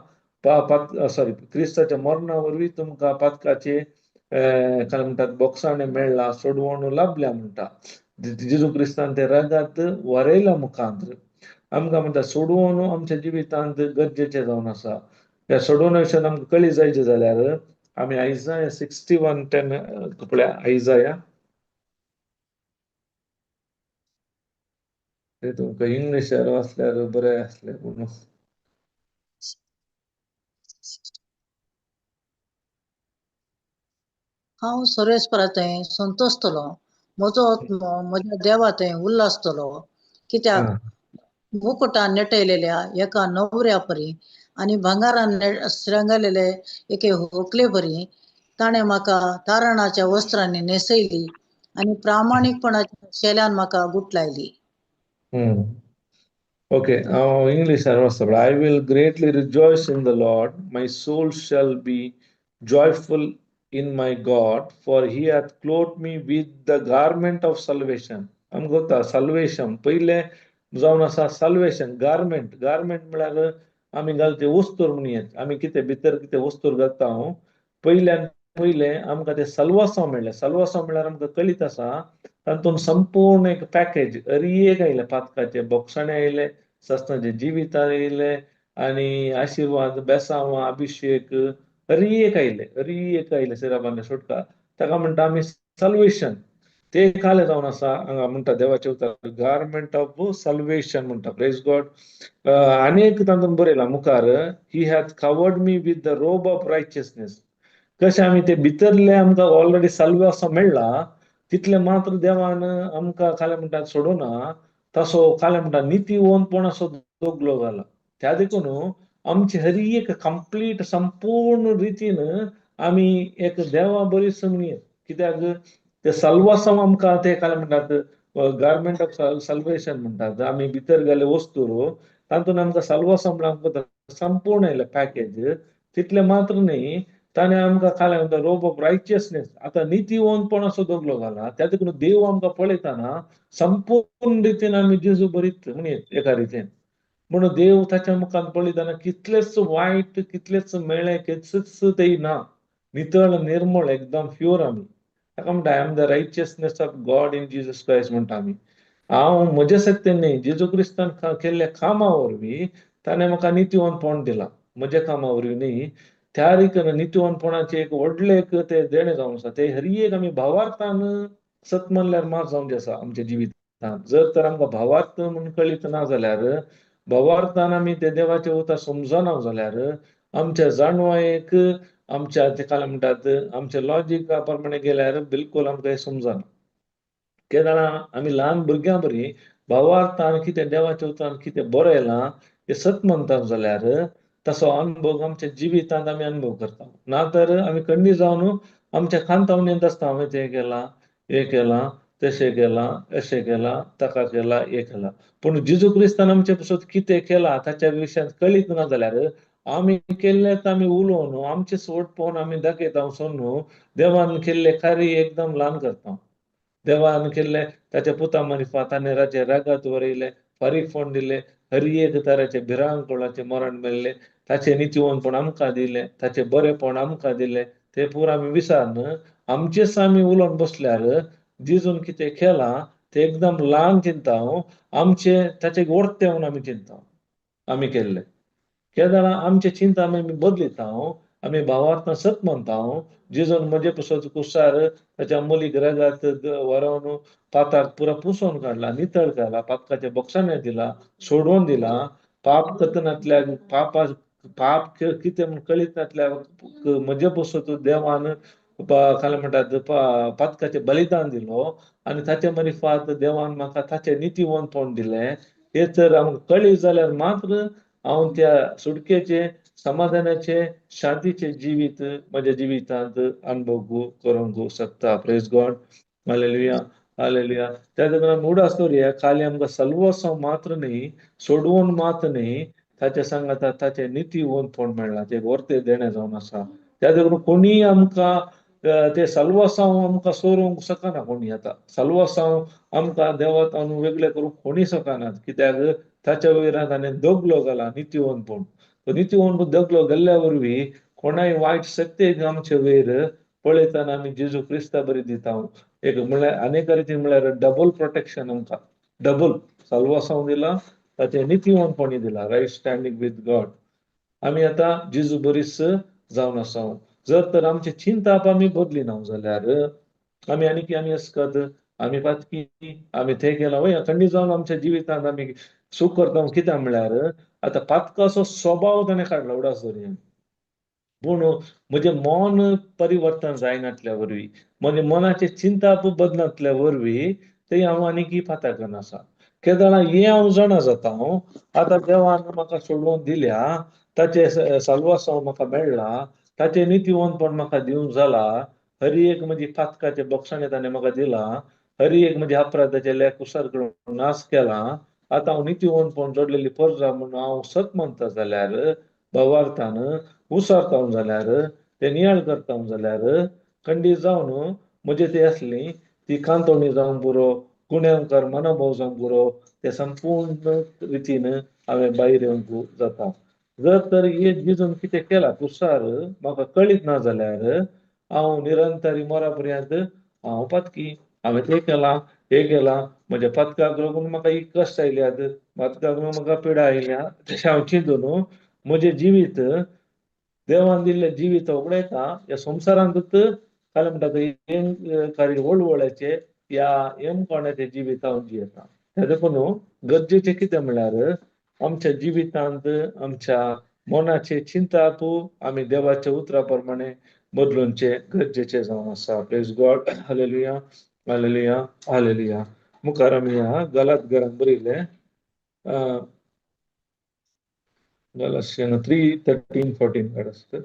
सॉरी क्रिस्ताच्या मरणा वरवीं तुमकां पातकाचे काय म्हणटात बोक्साणे मेळ्ळा, सोडवण लाभल्या म्हणटा. जेजू क्रिस्तान ते रगात वरयला मुखांत आमकां म्हणटा सोडवण आमच्या जिवितांत गरजेचें जावन आसा. ह्या सोडवणा विशयान आमकां कळी जायचे जाल्यार आमी आयजाया 61:10 पळया. आयजाया ते तुमकां इंग्लिशार वाचल्यार बरें आसलें पूण हांव सर्वेस्परा थंय संतोशतलो, म्हजो आत्मो म्हज्या देवा थंय उल्हासतलो. कित्याक मुकुटान नेटयलेल्या एका नवऱ्या परी आनी भांगारान श्रंगारलेले एके होकले बरी ताणें म्हाका तारणाच्या वस्त्रांनी न्हेसयली आनी प्रामाणीकपणाच्या शेल्यान म्हाका गुटलायली. ओके, हांव इंग्लिशान वाचता. I will greatly rejoice in the Lord, my soul shall be joyful in my God, for he hath clothed me with the garment of salvation. आमकां गोता साल्वेशन पयलें जावन आसा साल्वेशन गार्मेंट. गार्मेंट म्हळ्यार आमी घालचे वस्तूर म्हणून येत, आमी कितें भितर कितें वस्तूर घालता. हांव पयल्यान पयलें आमकां तें सलवासांव मेळ्ळें. सलवासांव म्हळ्यार आमकां कळीत आसा तातूंत संपूर्ण एक पॅकेज अरी एक आयलें, पातकाचे बोक्षाणे आयले, सस्नाचे जिवीत आयलें आनी आशिर्वाद, बेसांव, अभिशेक अरी एक आयले, अरी एक आयले सिराबान सुटका. ताका म्हणटा आमी साल्वेशन. ते खाले जावन आसा हांगा म्हणटा देवाचें उतर गार्मेंट ऑफ साल्वेशन म्हणटा. Praise God. आनी एक तातूंत बरयलां मुखार, he hath covered me with the robe of righteousness. कशें आमी ते भितरले आमकां ऑलरेडी साल्वासांव मेळ्ळा तितलें मात्र देवान आमकां खालें म्हणटा सोडूना, तसो खालें म्हणटा नितीवंतपणाचो दोगलो घाला. त्या देखून आमची हरी एक कंप्लीट संपूर्ण रितीन आमी एक देवा बरीच म्हणयेत. कित्याक ते साल्वासांव आमकां ते खालें म्हणटात गार्मेंट ऑफ साल्वेशन म्हणटात. आमी भितर गेले वस्तूर तातूंत आमकां साल्वासांव म्हळ्यार आमकां संपूर्ण आयलें पॅकेज. तितलें मात्र न्ही, ताणें आमकां खालें म्हणटा रोब ऑफ रायचियसनेस. आतां नितीवंतपणाचो दोगलो घाला. त्या देखून देव आमकां पळयतना संपूर्ण रितीन आमी जेजू बरीत म्हणयेत एका रितीन. म्हणून देव ताच्या मुखान पळयतना कितलेच वायट, कितलेच मेळे, कितलेच ते ना, नितळ निर्मळ एकदम प्युअर आमी. ताका म्हणटा I am the righteousness of God in Jesus Christ म्हणटा आमी. हांव म्हज्या सत्य न्ही, जेजू क्रिस्तान केल्ल्या कामा वरवीं ताणें म्हाका नितीवंतपण दिलां, म्हज्या कामा वरवीं न्ही. त्या रितीन नितीवंतपणाचें एक व्हडलें एक तें देणें जावन आसा. तें हर एक आमी भावार्थान सत मानल्यार मात जावन आसा आमच्या जिवितांत. जर तर आमकां भावार्थ म्हूण कळीत ना जाल्यार, भावार्थान आमी ते देवाचें उतर समजना जाल्यार, आमच्या जाणवायेक, आमच्या तेका म्हणटात आमच्या लॉजिका प्रमाणे गेल्यार बिलकुल आमकां हें समजना. केन्ना आमी ल्हान भुरग्यां बरी भावार्थान कितें देवाच्या उतरान कितें बरयलां तें सत मानता जाल्यार तसो अनुभव आमच्या जिवितांत आमी अनुभव करता. ना तर आमी कण्णी जावन आमच्या खांतावणेंत आसता, हांवें तें केलां, हें केलां, तशें केलां, अशें केलां, ताका केलां, हें केलां. पूण जेजू क्रिस्तान आमचे पासत कितें केलां ताच्या विशयांत कळीत ना जाल्यार आमी केल्लें आमी उलोवन आमचें सोड पळोवन आमी दाखयता सोडून देवान केल्लें कार्य एकदम ल्हान करता. देवान केल्लें ताच्या पुता मारिफात ताणें राचे रागात वरयलें, फारीकफोण दिलें, हर एक तराचे भिरांकुळाचें मरण मेळ्ळें, ताचें नितीवंतपण आमकां दिलें, ताचें बरेंपण आमकां दिलें. तें पुरा आमी विसारन आमचेच आमी उलोवन बसल्यार जेजून कितें केलां तें एकदम ल्हान चिंता, आमचें ताचें वर्तें म्हूण आमी चिंता आमी केल्लें. केन्ना आमचें चिंता आमी बदलिता, आमी भावार्थान सत मानता. जेजून म्हजे पासत कुसार ताच्या मुलीक रगात व्हरोन पाताक पुरा पुसोवन काडला, नितळ केला, पातकाचें बक्षाणें दिलां, सोडोवन दिलां. पाप करतनातल्या पापा पाप कितें म्हूण कळीत नासल्या म्हजे पासत देवान काय म्हणटात पातकाचें बलिदान दिलो आनी ताचे मारिफात देवान म्हाका ताचें नितीवंतपण दिलें. हें तर आमकां कळीत जाल्यार मात्र हांव त्या सुटकेचें, समाधानाचें, शांतीचें जिवीत म्हज्या जिवितांत अनुभव करूंक शकता. Praise God. Hallelujah, hallelujah. त्या देखून आमी उडास दवरुया, खाली आमकां सलवासांव मात्र न्ही, सोडवण मात्र न्ही, ताच्या सांगाता ताचें नितीवंतपण मेळ्ळां, तें वर्तें देणें जावन आसा. त्या देखून कोणीय आमकां ते सलवासांव आमकां सोरूंक शकना. कोणी आतां सलवासांव आमकां देवात वेगळें करूंक कोणी शकनात. कित्याक ताच्या वयल्यान ताणें दगलो घाला नितीवंतपण. तो नितीवंत दगलो गेल्ल्या वरवीं कोणाय वायट शक्तेक आमचे वयर पळयतना आमी जेजू क्रिस्ता बरी दिता. एक म्हणल्यार अनेक रितीन म्हणल्यार डबल प्रोटेक्शन आमकां, डबल सलवासांव दिलां, ताचें नितीवंतपणी दिलां, रायट स्टँडींग विथ गॉड. आमी आतां जेजू बरीच जावन आसा. जर तर आमचें चिंताप आमी बदलिना जाल्यार आमी आनीक आमी अस्कत, आमी पातकी, आमी तें केलां वय थंडी जावन आमच्या जिवितांत आमी चूक करता. कित्याक म्हळ्यार आतां पातकाचो स्वभाव ताणें काडला उडास दवरुया. पूण म्हजें मन परिवर्तन जायनातल्या वरवीं, म्हजें मनाचें चिंताप बदनातल्या वरवीं तें हांव आनीकय पातकान आसा. केदळा हें हांव जाणा जाता, हांव आतां देवान म्हाका सोडोवन दिल्या, ताचे साल्वासांव म्हाका मेळ्ळा, ताचें नितीवंतपण म्हाका दिवंक जाला, हरी एक म्हजी पातकाचे बक्षाणे ताणें म्हाका दिला, हरी एक म्हज्या अपराधाचे लेख कुसार करून नाश केला. आतां हांव नितीवंतपण जोडलेली परजा म्हणून हांव सत मानता जाल्यार, भावार्थान उसारता जाल्यार, ते नियाळ करता जाल्यार, खंडीत जावन म्हजे ते आसली ती कांतोणी जावंक पुरो, गुण्यांकार मनोभाव जावंक पुरो, ते संपूर्ण रितीन हांवें भायर येवंक जाता. जर तर एक जेजून कितें केला कुसार म्हाका कळीत ना जाल्यार हांव निरंतरी मरा पर्यंत हांव पातकी, हांवें तें केलां हें केलां, म्हज्या पातकाक लागून म्हाका एक कश्ट आयल्यात, पातकाक लागून म्हाका पिडा आयल्या, तशें हांव चिंतून म्हजें जिवीत देवान दिल्लें जिवीत उगडायता. ह्या संवसारांतूच काय म्हणटा ते वळवळ्याचे ह्या एमकोणाचें जिवीत हांव जियेता. तें देखून गरजेचें कितें म्हणल्यार आमच्या जिवितांत आमच्या मनाचे चिंताप आमी देवाच्या उतरा प्रमाणे बदलुचे गरजेचें जावन आसा. Praise God, hallelujah, hallelujah, hallelujah. मुखार आमी ह्या गलात घरान बरयलें Galatians 3:13-14 काड आसता.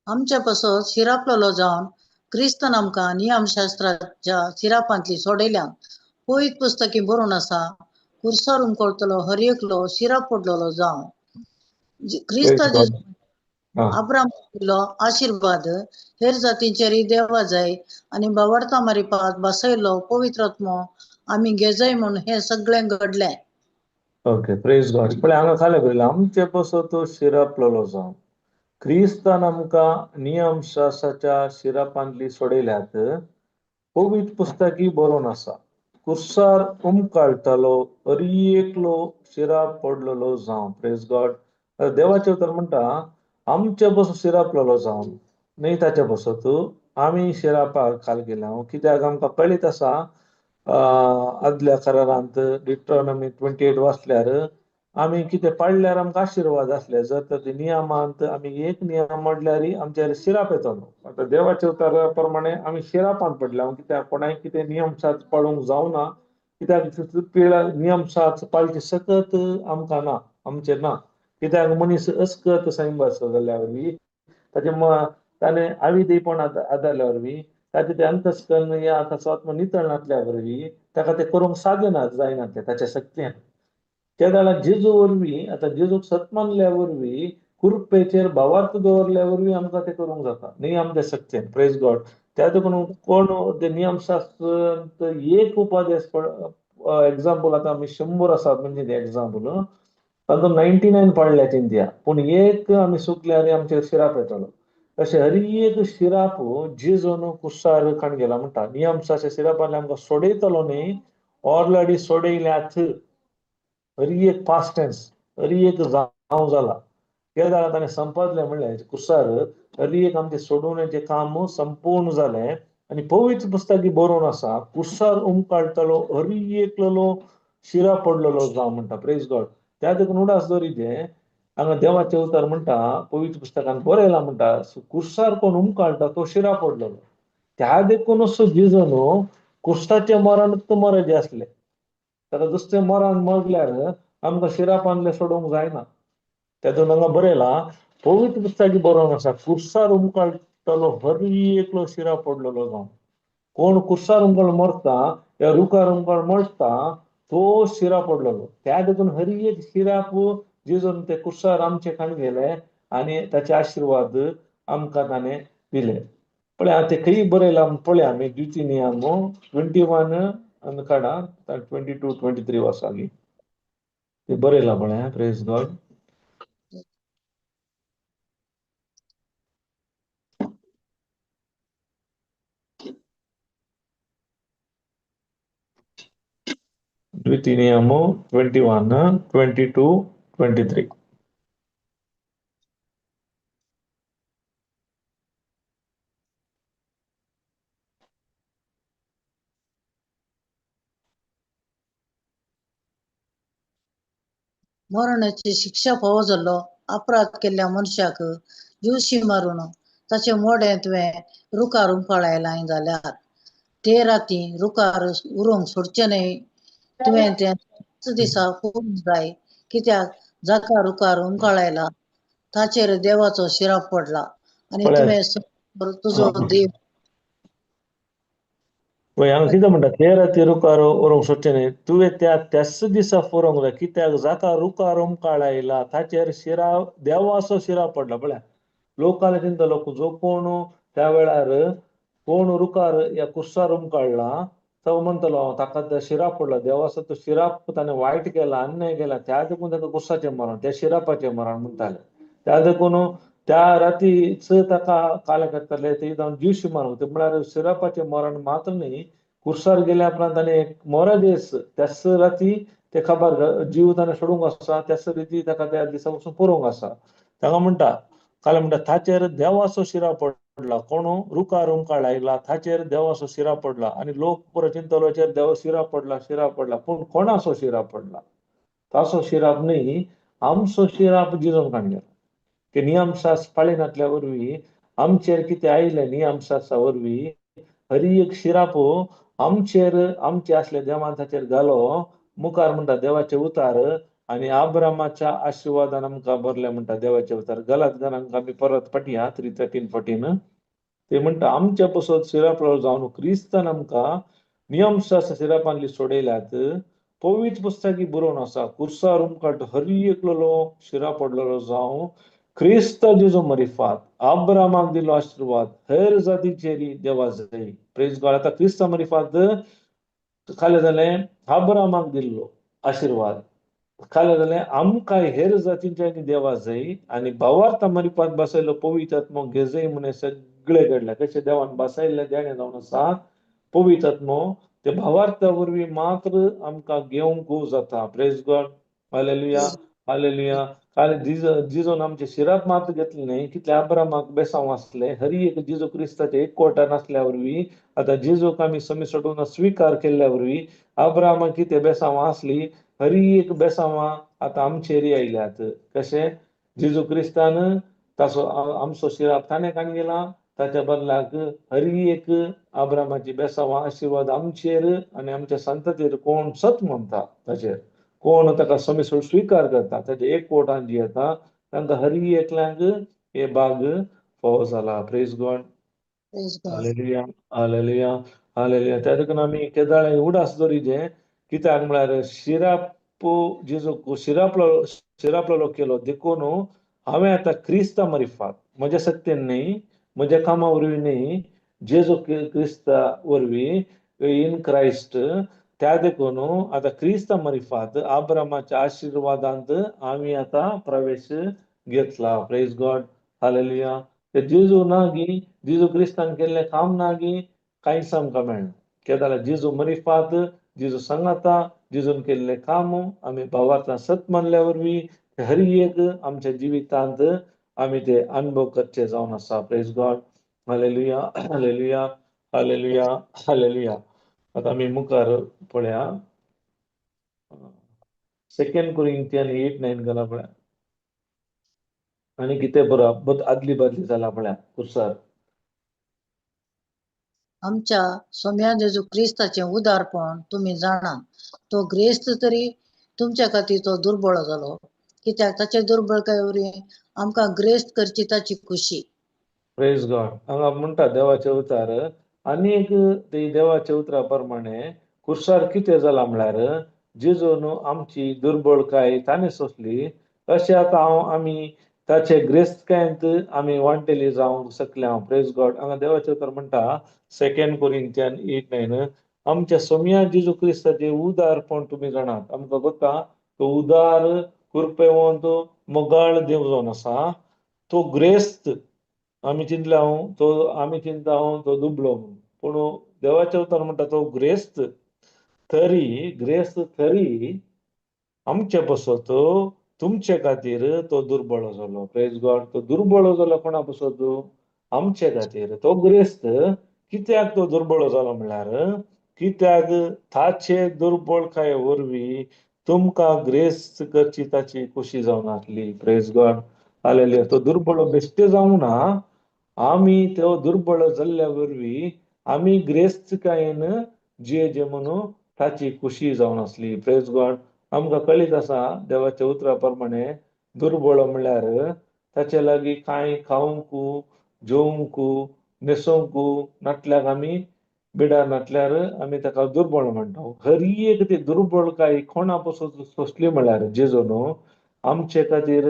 आमच्या पासत शिरापलेलो जावन क्रिस्तान आमकां नियमशास्त्राच्या शिरापांतली सोडयल्या. पवित्र पुस्तकी बरोवन आसा, कुर्सार उमकळतलो हर एकलो शिराप पडलेलो जावं. क्रिस्ता अब्राम दिल्लो आशिर्वाद हेर जातींचेर देवा जाय आनी बावडता मारिपात बसयलो पवित्र आत्मो आमी घेजाय म्हूण हें सगळें घडलें. ओके, प्रेज गॉड. पळय हांगा खालें बरयलां, आमचे पासत शिरापलेलो जावं क्रिस्तान आमकां नियमशास्त्राच्या शिरापांतली सोडयल्यात. पवित्र पुस्तकी बरोवन आसा, कुर्सार उमकाळटालो हरी एकलो शिराप पडलेलो जावं. Praise God. देवाचें उतर म्हणटा आमचे पासून शिरापलेलो जावन न्हय ताचे पासत आमी शिरापाक खाल गेल्या. कित्याक आमकां कळीत आसा आदल्या करारांत डिट्रोनॉमी 28 वाचल्यार आमी कितें पाळल्यार आमकां आशिर्वाद आसले. जर तर ते नियमांत आमी एक नियम मोडल्यार आमचेर शिराप येतलो. आतां देवाच्या उतरा प्रमाणे आमी शिरापांत पडल्या. कित्याक कोणाक कितें नियम साथ पाळूंक जावना, कित्याक पिळा नियम साथ पाळची सकत आमकां ना, आमचेर ना. कित्याक मनीस अस्कत सैम आसा जाल्या वरवीं ताचे ताणें आविदेपण आदारल्या वरवीं ताचें तें अंतस्कर्ण या ताचो आत्मो नितळ नासल्या वरवीं ताका तें करूंक साध्य ना जायना तें ताच्या शक्तीन. त्या वेळार जेजू वरवीं आतां जेजूक सत मानल्या वरवीं कुर्पेचेर भावार्थ दवरल्या वरवीं आमकां तें करूंक जाता, न्ही आमच्या शक्तीन. Praise God. त्या देखून कोण ते नियमशास्त्र एक उपादेश एग्जाम्पल आतां आमी 100 आसात म्हणजे एग्जाम्पल तातूंत 99 पाळल्या चिंतया, पूण एक आमी चुकल्यार आमचेर शिराप येतलो. तशें हरी एक शिराप जेजून कुसार खाण गेला म्हणटा. नियमशास्त्र शिरापांतले आमकां सोडयतलो न्ही, ऑलरेडी सोडयल्यात. हरी एक पास्ट टेन्स, हरी एक जावं जाला. त्या वेळार ताणें संपादलें म्हणल्यार कुसार हरी एक आमचें सोडोवण्याचें काम संपूर्ण जालें. आनी पवित्र पुस्तकी बरोवन आसा, कुसार उमकाळटलो हरी एकलो शिरा पडलेलो जावं म्हणटा. Praise God. त्या देखून उडास दवरिचें हांगा देवाचें उतर म्हणटा पवित्र पुस्तकान बरयलां म्हणटा, कुर्सार कोण उमकाळटा तो शिरा पडलेलो. त्या देखून जेजून कुर्साचें मरण मरजें आसलें. ताका दुसरें मरण मरल्यार आमकां शिरापांतलें सोडोवंक जायना. तेतून हांगा बरयलां पवित्र पुस्तकी बरोवन आसा, कुर्सार उमकाळटलो हरी एकलो शिरा पडलेलो जावं. कोण कुर्सार उमकाळ मरता या रुखार उमकाळ मरता तो शिरा पडलेलो. त्या देखून हरी एक शिराप जेजून ते कुर्सार आमचे खाण गेले आनी ताचे आशिर्वाद आमकां ताणें दिले. पळय आतां ते खंय बरयलां पळय आमी द्वितीय नियम 21 आनी काडा 22 23 वासागी ते बरयलां पळय. Praise God. द्वितीय नियम 21 22 23. मरणाची शिक्षा फावो जाल्लो अपराध केल्ल्या मनशाक जीवशी मारून ताचें मोडें तुवें रुखार उमकाळायलां जाल्यार ते राती रुखार उरोवंक सोडचें न्हय. तुवें तें दिसा फुरूंक जाय, कित्याक जाका रुखार हुमकळायला ताचेर देवाचो शिराप पडला आनी तुवें तुजो देव. हांगा कितें म्हणटा, ते राती रुखार व्हरूंक सोदचें न्ही, तुवें त्या त्याच दिसा फुरोंक जाय, कित्याक जाका रुखार हुमकळायला ताचेर शिरा देवाचो शिराप पडला. पळया लोकांनी चिंतलो जो कोण त्या वेळार कोण रुखार ह्या कुर्सार हुमकळ्ळा तो म्हणटलो हांव ताका त्या शिराप पडला, देवाचो तो शिराप ताणें वायट केला, अन्याय केला, त्या देखून ताका कुर्साचें मरण, त्या शिरापाचें मरण म्हणटाले. त्या देखून त्या रातीच ताका काले करताले, ते जावन जीवशी मरण, ते म्हळ्यार शिरापाचें मरण मात्र न्ही, कुर्सार गेल्या उपरांत ताणें एक मोरादेस त्याच राती ते खबर जीव ताणें सोडूंक आसा, त्याच रिती ताका त्या दिसा पसून पुरोवंक आसा. ताका म्हणटा काल म्हणटा ताचेर देवाचो शिराप पडला, कोण रुखार हुमकळायला ताचेर देवाचो शिराप पडला. आनी लोक पुरो चिंतलो देवा शिराप पडला, शिराप पडला, पूण कोणाचो शिराप पडला? ताचो शिराप न्ही, आमचो शिराप जिजोवन काडलेलो. की नियमशास पाळिनातल्या वरवीं आमचेर कितें आयलें, नियमशासा वरवीं हरी एक शिराप आमचेर आमचे आसले देवान ताचेर घालो. मुखार म्हणटा देवाचे उतार आनी आब्रामाच्या आशिर्वादान आमकां भरले म्हणटा देवाचे उतार. गलात गानांक आमी परत फाटी 3, 13, 14 ते म्हणटा आमच्या पसत शिराप जावन क्रिस्तान आमकां नियमशास्त्र शिरापांतली सोडयल्यात. पवित्र पुस्तकी बरोवन आसा, कुर्सार हुमकळटा हरी एकलो शिरा पडलेलो जावं क्रिस्त जेजू मरिफात आब्रामाक दिलो आशिर्वाद हेर जातीचेर देवा जाय. Praise God. आतां क्रिस्ता मरिफात खालें जालें आब्रामाक दिल्लो आशिर्वाद, खालें जालें आमकां हेर जातींच्या देवा जाय. आनी भावार्था मरिफात बसयलो पवित्र आत्मो घेजय म्हूण सगळे घडले. कशें देवान बसयल्लें देणें जावन आसा पवित्र आत्मो, ते भावार्था वरवीं मात्र आमकां घेवंक जाता. Praise God. Hallelujah, hallelujah. कारण जिजोन आमचे शिराप मात्र घेतले न्ही, कितले आब्रामाक बेसांव आसले, हरी एक जिजो क्रिस्ताचे एक कोटा नासल्या वरवीं आतां जिजोक आमी समी सोडून स्विकार केल्ल्या वरवीं आब्रामाक कितें बेसांवां आसली, हरी एक बेसांवां आतां आमचेर आयल्यात. कशें जिजो क्रिस्तान ताचो आमचो शिराप ताणें काण गेला, ताच्या बदलाक हरी एक आब्रामाची बेसांवां आशिर्वाद आमचेर आनी आमच्या संततीर. कोण सत म्हणटा ताचेर, कोण ताका समीसोड स्विकार करता, ताचे एक कोटान जी येता तांकां हरी एकल्यांक हे बाग फावो जाला. Praise God. Hallelujah, hallelujah, hallelujah. त्या देखून आमी केदाळे उडास दवरिजे, कित्याक म्हळ्यार शिराप जेजू शिरापलो शिरापलो केलो देखून हांवें आतां क्रिस्ता मरिफात म्हज्या सत्तेन न्ही, म्हज्या कामा वरवीं न्ही, जेजू क्रिस्ता वरवीं इन क्रायस्ट. त्या देखून आतां क्रिस्ता मरिफात आब्रामाच्या आशिर्वादांत आमी आतां प्रवेश घेतला. Praise God. Hallelujah. ते जेजू ना गी, जेजू क्रिस्तान केल्लें काम ना गी, कांयच आमकां मेळना. कित्याक जाल्यार जेजू मरिफात, जेजू सांगाता, जेजून केल्लें काम आमी भावार्थान सत मानल्या वरवीं हर एक आमच्या जिवितांत आमी ते अनुभव करचे जावन आसा. Praise God. Hallelujah, hallelujah, hallelujah, hallelujah. आतां आमी मुखार पळया 2 कोरिंथियन 8:9 घाला पळया. आनी कितें बरो आदली बदली जाला पळया कुर्सार. आमच्या सोम्या जेजू क्रिस्ताचें उदारपण तुमी जाणा, तो ग्रेस्त तरी तुमच्या खातीर तो दुर्बळ जालो, कित्याक ताचे दुर्बळकाये वरवीं आमकां ग्रेस्त करची ताची खुशी. Praise God. हांगा म्हणटा देवाचे उतार आनी एक ते देवाच्या उतरा प्रमाणे कुर्सार कितें जालां म्हळ्यार जेजून आमची दुर्बळकाय ताणें सोंसली, अशें आतां हांव आमी ताचे ग्रेस्तकायेंत आमी वांटेली जावंक शकले हांव. Praise God. हांगा देवाचें उतर म्हणटा 2 कोरिंथियन 8:9 आमच्या सोम्या जेजू क्रिस्ताचें उदारपण तुमी जाणात. आमकां गोता तो उदार कृपेवंत मोगाळ देव जावन आसा. तो ग्रेस्त आमी चिंतले हांव तो आमी चिंता हांव तो दुबळो म्हणून, पूण देवाचें उतर म्हणटा तो ग्रेस्त तरी, ग्रेस्त तरी आमचे पसत तुमचे खातीर तो दुर्बळ जालो. Praise God. तो दुर्बळ जालो कोणा पसत? आमचे खातीर. तो ग्रेस्त कित्याक तो दुर्बळ जालो म्हळ्यार कित्याक ताचे दुर्बळकाये वरवीं तुमकां ग्रेस्त करची ताची खुशी जावन आसली. Praise God. Hallelujah. तो दुर्बळ बेश्टे जावंक ना, आमी तो दुर्बळ जाल्ल्या वरवीं आमी ग्रेस्तकायेन जिये जे म्हणून ताची खुशी जावन आसली. Praise God. आमकां कळीत आसा देवाच्या उतरा प्रमाणे दुर्बळ म्हणल्यार ताचे लागीं कांय खावंक, जेवंक, न्हेसोवंक नासल्यार आमी बिडार नासल्यार आमी ताका दुर्बळ म्हणटा. हर एक ती दुर्बळकाय कोणा पसून सोंसली म्हणल्यार जेजू न्हू आमचे खातीर,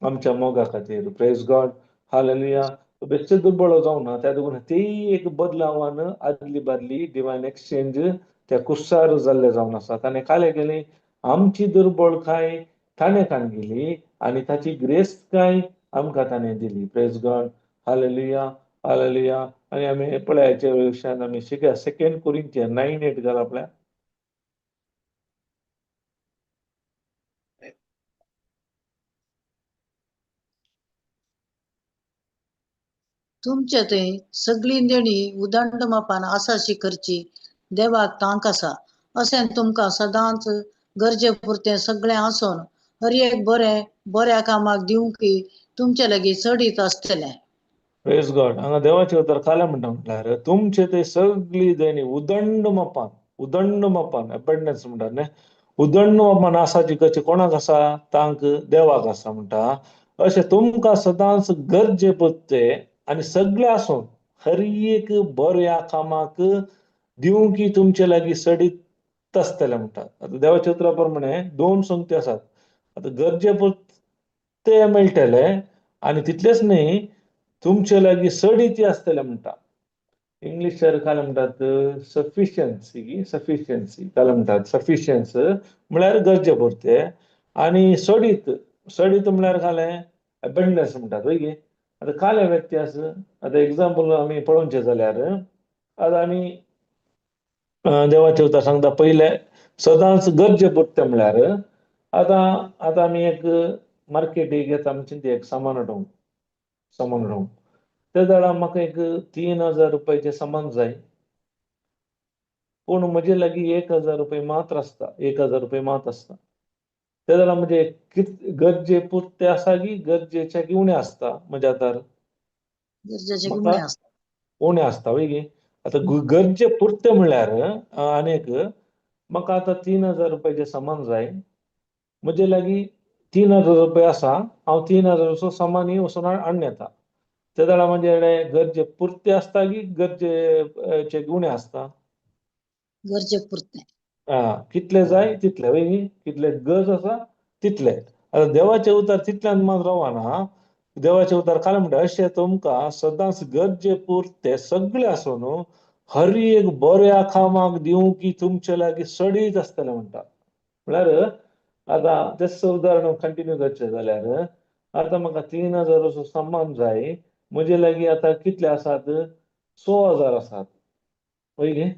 आमच्या मोगा खातीर. Praise God, hallelujah. बेश्टे दुर्बळ जावना त्या देखून तेय एक बदलावान आदली बादली डिवायन एक्सचेंज त्या कुस्सार जाल्ले जावन आसा. ताणें काले केली आमची दुर्बळकाय ताणें काडली आनी ताची ग्रेस्तकाय आमकां ताणें दिली. प्रेज गॉड, हालेलुया, हालेलुया. आनी आमी पळयाचे विशयान आमी शिकया 2 कोरिंथियन 9:8 घाल आपल्या. तुमचे थंय सगळी देणी उदंड मापान आसाशी करची देवाक तांक आसा, अशें तुमकां सदांच गरजे पुरतें सगळें आसून हर एक बरें बऱ्या कामाक दिवंक तुमचे लागीं चडीत आसतलें. प्रेज गॉड. हांगा देवाचे उतर खालें म्हणटा म्हटल्यार तुमचे ते सगळी देणी उदंड मापान, उदंड मापान, एबंडन्स म्हणटा न्ही, उदंड मापान आसाची कशी कोणाक आसा? तांक देवाक आसा म्हणटा. अशें तुमकां सदांच गरजे पुरतें आनी सगळें आसून हर एक बऱ्या कामाक दिवंक तुमचे लागीं सडीत आसतलें म्हणटा. आतां देवाच्या उतरा प्रमाणे दोन संगती आसात. आतां गरजे पुरतें मेळटलें आनी तितलेंच न्ही तुमचे लागीं सडीत आसतलें म्हणटा. इंग्लिशार काय म्हणटात सफिशियन्सी, सफिशियन्सी काय म्हणटात, सफिशियन्स म्हळ्यार गरजे पुरतें आनी सडीत, सडीत म्हळ्यार कालें एबंडन्स म्हणटात वय गे. आतां कालें व्यत्यास, आतां एग्जाम्पल आमी पळोवचें जाल्यार आतां आमी देवाचें उतर सांगता पयलें सदांच गरजे पुरतें म्हळ्यार आतां आतां आमी एक मार्केटीक येता आमी चिंतया एक सामान हाडूंक, सामान हाडूंक त्या जाल्यार म्हाका एक 3000 रुपयाचें सामान जाय, पूण म्हजे लागीं 1000 रुपया मात्र आसता, 1000 रुपया मात आसता. त्या जाल्यार म्हजे गरजे पुरते आसा की गरजेच्या की उणें आसता म्हज्या आतां? गरजेचे उणें आसता, उणें आसता वय गे. आतां गरजे पुरते म्हणल्यार आनीक म्हाका आतां 3000 रुपयाचें सामान जाय, म्हजे लागीं 3000 रुपया आसा, हांव 3000 सामान वचून हाडून येता. त्या जाल्यार म्हजे गरजे पुरते आसता की गरजेचे उणें आसता? गरजे पुरते. आं, कितले जाय तितले वय न्ही, कितले गरज आसा तितले. आतां देवाचें उतर तितल्यान मात रावना. देवाचें उतर खालें म्हणटा अशें तुमकां सदांच गरजे पुरते सगळे आसून न्हू हर एक बऱ्या कामाक दिवंक तुमचे लागीं सडीत आसतलें म्हणटा. म्हळ्यार आतां तेच उदाहरण कंटिन्यू करचें जाल्यार आतां म्हाका 3000 सामान जाय, म्हजे लागीं आतां कितले आसात? 6000 आसात वय गे.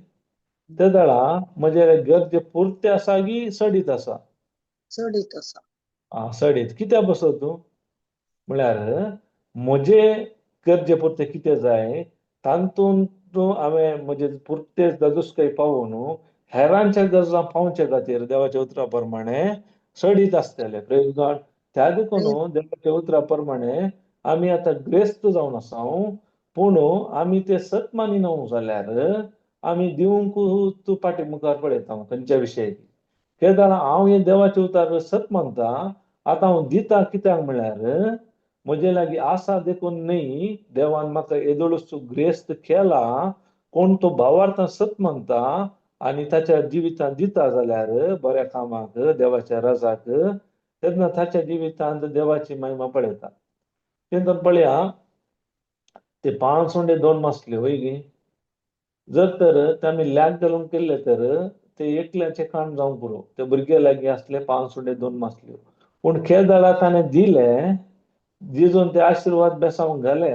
ते जाणा म्हजे गरजे पुरते आसा की सडीत आसा? चडीत आसा. आं, सडीत. कित्याक बसत तूं? म्हळ्यार म्हजे गरजे पुरते कितें जाय तातूंत तूं हांवें म्हजे पुरते दादूस काही पावोवन न्हू हेरांच्या गरजां पावचे खातीर देवाच्या उतरा प्रमाणे सडीत आसतले. प्रेज गॉड. त्या देखून देवाच्या उतरा प्रमाणे आमी आतां ग्रेस्त जावन आसा, पूण आमी ते सत मानिना जाल्यार आमी दिवंक तूं फाटी मुखार पळयता खंयच्या विशयाची. कितें जाणां हांव हें देवाचें उतर सत मानता, आतां हांव दिता कित्याक म्हळ्यार म्हजे लागीं आसा देखून न्ही, देवान म्हाका येदोळूच ग्रेस्त केला. कोण तो भावार्थान सत मानता आनी ताच्या जिवितांत दिता जाल्यार बऱ्या कामाक देवाच्या रजाक तेन्ना ताच्या जिवितांत देवाची महिमा पळयता. तेन्ना पळया ते 5 उंडे 2 मासले वय गी, जर तर ते आमी लॅग घालून केल्ले तर ते एकल्याचे काण जावंक पुरो, ते भुरगे लागीं आसले 5 उंडे 2 मासल्यो, पूण केदळा ताणें दिले जेजून ते आशिर्वाद बेसावंक घाले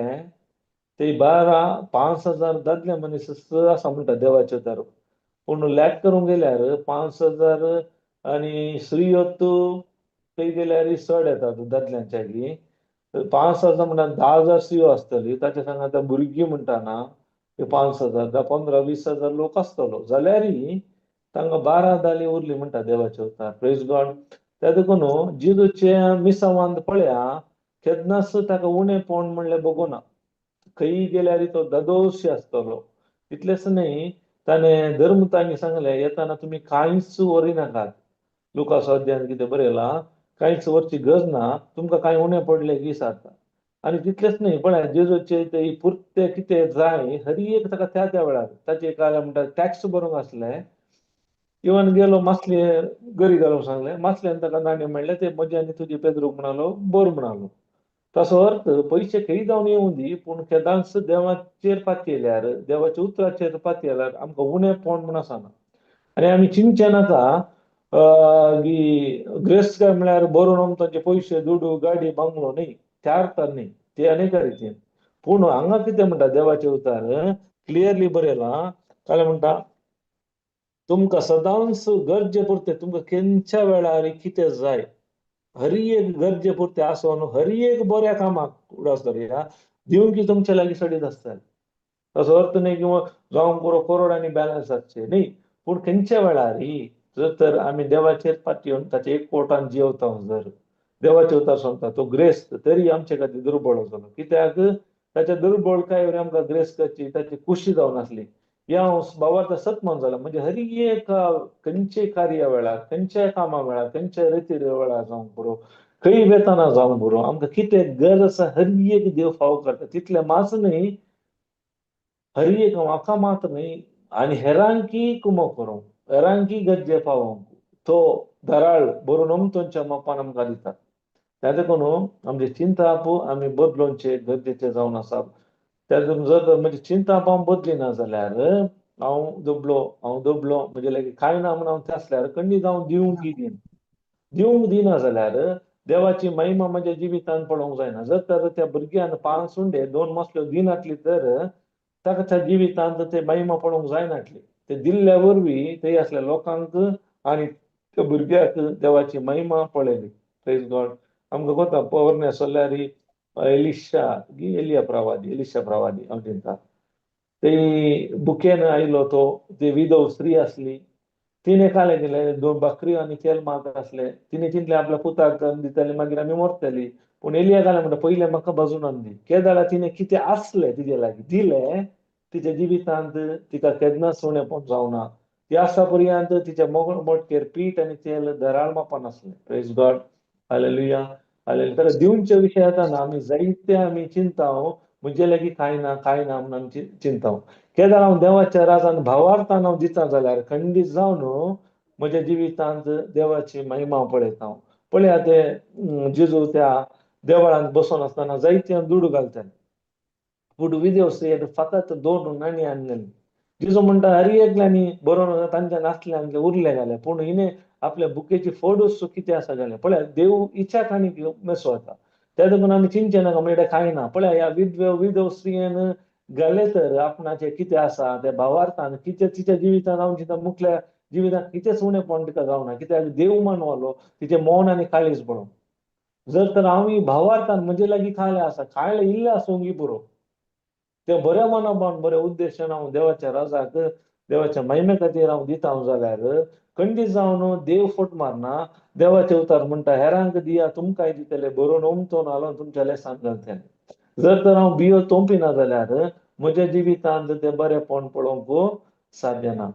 ते 12 5000 दादले मनीस आसा म्हणटा देवाचे दार, पूण लॅग करूंक गेल्यार 5000 आनी स्त्रियो थंय गेल्यार चड येतात दादल्यांच्या की 5000 म्हणटा 10,000 स्त्रियो आसतली, ताच्या सांगा आतां भुरगीं म्हणटा ना 5000 10 15 20 हजार लोक आसतलो, जाल्यारय तांकां 12 दाली उरली म्हणटा देवाचे उतार. प्रेज गॉड. त्या देखून जेजूचे मिसावांत पळया केन्नाच ताका उणेपण म्हणलें बगोना, खंय गेल्यार तो दादोशी आसतलो. तितलेंच न्ही ताणें धर्म तांणी सांगलें येताना तुमी कांयच व्हरिनाकात, लुकास अध्यायान कितें बरयलां, कांयच वरची गरज ना, तुमकां कांय उणें पडलें की विचारता. आनी तितलेंच न्हय, पळय जेजूचे ते पुरते कितें जाय हरी एक ताका त्या त्या वेळार. ताचे काय म्हणटा टॅक्स भरूंक आसलें, इवन गेलो मासले गरी घालूंक सांगलें, मासल्यान ताका नाणें मेळ्ळें, ते म्हजे आनी तुजे पेद्रूक म्हणालो बर म्हणालो. तसो अर्थ पयशे खंय जावन येवं दी, पूण केदांच देवाचेर पातयेल्यार, देवाच्या उतराचेर पातयेल्यार आमकां उणेंपण म्हूण आसना. आनी आमी चिंतचें नाका की ग्रेस्त काय म्हळ्यार बरोवन आमकां तांचे पयशे, दुडू, गाडी, बांगलो न्ही, त्या अर्थान न्ही, ते अनेक रितीन. पूण हांगा कितें म्हणटा देवाचें उतर क्लियरली बरयलां, काय म्हणटा तुमकां सदांच गरजे पुरतें, तुमकां केन्च्या वेळार कितें जाय हरी एक गरजे पुरतें आसून हरी एक बऱ्या कामाक उडास धरया दिवंक की तुमचे लागीं सडीत आसतलें. तसो अर्थ न्ही किंवा जावंक पुरो करोडांनी बॅलन्स आसचे न्ही, पूण खंयच्या वेळार जर तर आमी देवाचेर पातयेवन ताचे एक पोटान जियेवता जर देवाचे उतर सांगता तो ग्रेस्त तरी आमचे खातीर दुर्बळ जालो. कित्याक ताच्या दुर्बळकाय वरवीं आमकां ग्रेस करची ताची खुशी जावन आसली. ह्या बाबार्थ सतमान जाला म्हणजे हरी एक खंयचे कार्या वेळार, खंयच्याय कामा वेळार, खंयच्याय रिती वेळार जावंक पुरो, खंय वेताना जावंक पुरो, आमकां कितें गरज आसा हरी एक देव फावो करता. तितलें मात न्ही, हरी एक म्हाका मात न्ही आनी हेरांकी कुमो करूंक, हेरांकी गरजे पावोवंक तो दराळ बरोवन अमतोंच्या मापान आमकां दिता. त्या देखून आमचे चिंताप आमी बदलोवचे गरजेचे जावन आसा. त्या जर म्हजी चिंताप हांव बदली ना जाल्यार हांव दुबलो, हांव दुबलो म्हणजे लागीं कांय ना म्हूण हांव ते आसल्यार खंडीत हांव दिवंक दिना. दिवंक दिना जाल्यार देवाची महिमा म्हज्या जिवितान पळोवंक जायना. जर तर त्या भुरग्यान 5 उंडे 2 मसल्यो दिनासली तर ताका त्या जिवितांत ते महिमा पळोवंक जायनासली. ते दिल्ल्या वरवीं थंय आसल्या लोकांक आनी त्या भुरग्याक देवाची महिमा पळयली. Praise God. आमकां कोता पोरण्या सोल्यारी एलिशा एलिया प्रवादी, एलिशा प्रवादी हांव चिंता ते बुकेन आयलो तो, ते विधव स्त्री आसली, तिणें कालें केलें 2 भाकरी आनी तेल मात आसलें, तिणें चिंतलें आपल्या पुताक दितली मागीर आमी मरतली. पूण एलिया कालें म्हणटा पयलें म्हाका बाजून दी. केदाळा तिणें कितें आसलें तिजे लागीं दिलें, तिच्या जिवितांत तिका केन्नाच उणेंपण जावना. ती आसा पर्यंत तिच्या मोटकेर पीठ आनी तेल दराळ मापान आसलें. Praise God. Hallelujah. Hallelujah. तर दिवचे विशय येताना आमी जायते आमी चिंता म्हणजे लागीं कांय ना कांय ना म्हणून आमी चिंता. केदाळ हांव देवाच्या राजान भावार्थान हांव दिता जाल्यार खंडीत जावन म्हज्या जिवितांत देवाची महिमा पळयता. हांव पळया ते जेजू त्या देवळांत बसून आसतना जायते दुडू घालताले, पूण विदेव स्त्रियेन फकत 2 नाणी आणलेली. जेजू म्हणटा हरी एकल्यांनी बरोवन तांच्या नासल्यान उरले घाले, पूण हिणें आपल्या बुकेची फोडूस कितें आसा घालें. पळया देव इच्छा काणी मेसो वता. त्या देखून आमी चिंतचें नाका म्हणल्यार कांय ना. पळया ह्या विधव स्त्रियेन घाले तर आपणाचें कितें आसा त्या भावार्थान कितें तिच्या जिवितान हांव चिंता मुखल्या जिवितान कितेंच उणेंपण तिका जावना. कित्याक देव मानवलो तिचें मौन आनी काळीज पळोवन. जर तर हांव भावार्थान म्हजे लागीं खायलें आसा, खायलें इल्लें आसूंक पुरो, ते बऱ्या मनापान बऱ्या उद्देशान हांव देवाच्या राजाक देवाच्या महिमे खातीर हांव दिता हांव जाल्यार खंडीत जावन देव फट मारना. देवाचे उतार म्हणटा हेरांक दिया तुमकांय दितले, बरोवन उमतोन हालोवन तुमच्या लेसान घालतले. जर तर हांव बियो तोंपिना जाल्यार म्हज्या जिवितांत तें बरेंपण पळोवंक साध्य ना.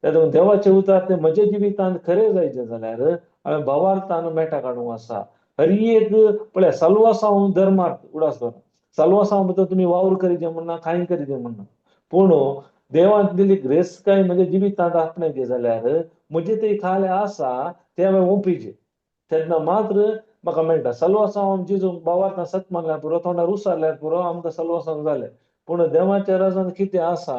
त्या देवाचे उतार ते म्हज्या जिवितांत खरें जायचें जाल्यार हांवें भावार्थान मेटा काडूंक आसा. हरी एक पळय सलवासांव धर्मार्थ उडास धर सलवासांव भितर तुमी वावर करीजे म्हणना, कांय करीजे म्हणना, पूण देवान दिल्ली ग्रेस काय म्हज्या जिवितांत आपणायचे जाल्यार म्हजें ते खालें आसा तें हांवें ओंपीचें तेन्ना मात्र म्हाका मेळटा. सलवासांव जेजू भावार्थान सत मानल्यार पुरो, तोंडार उसारल्यार पुरो, आमकां सलवासांव जालें. पूण देवाच्या राजान कितें आसा,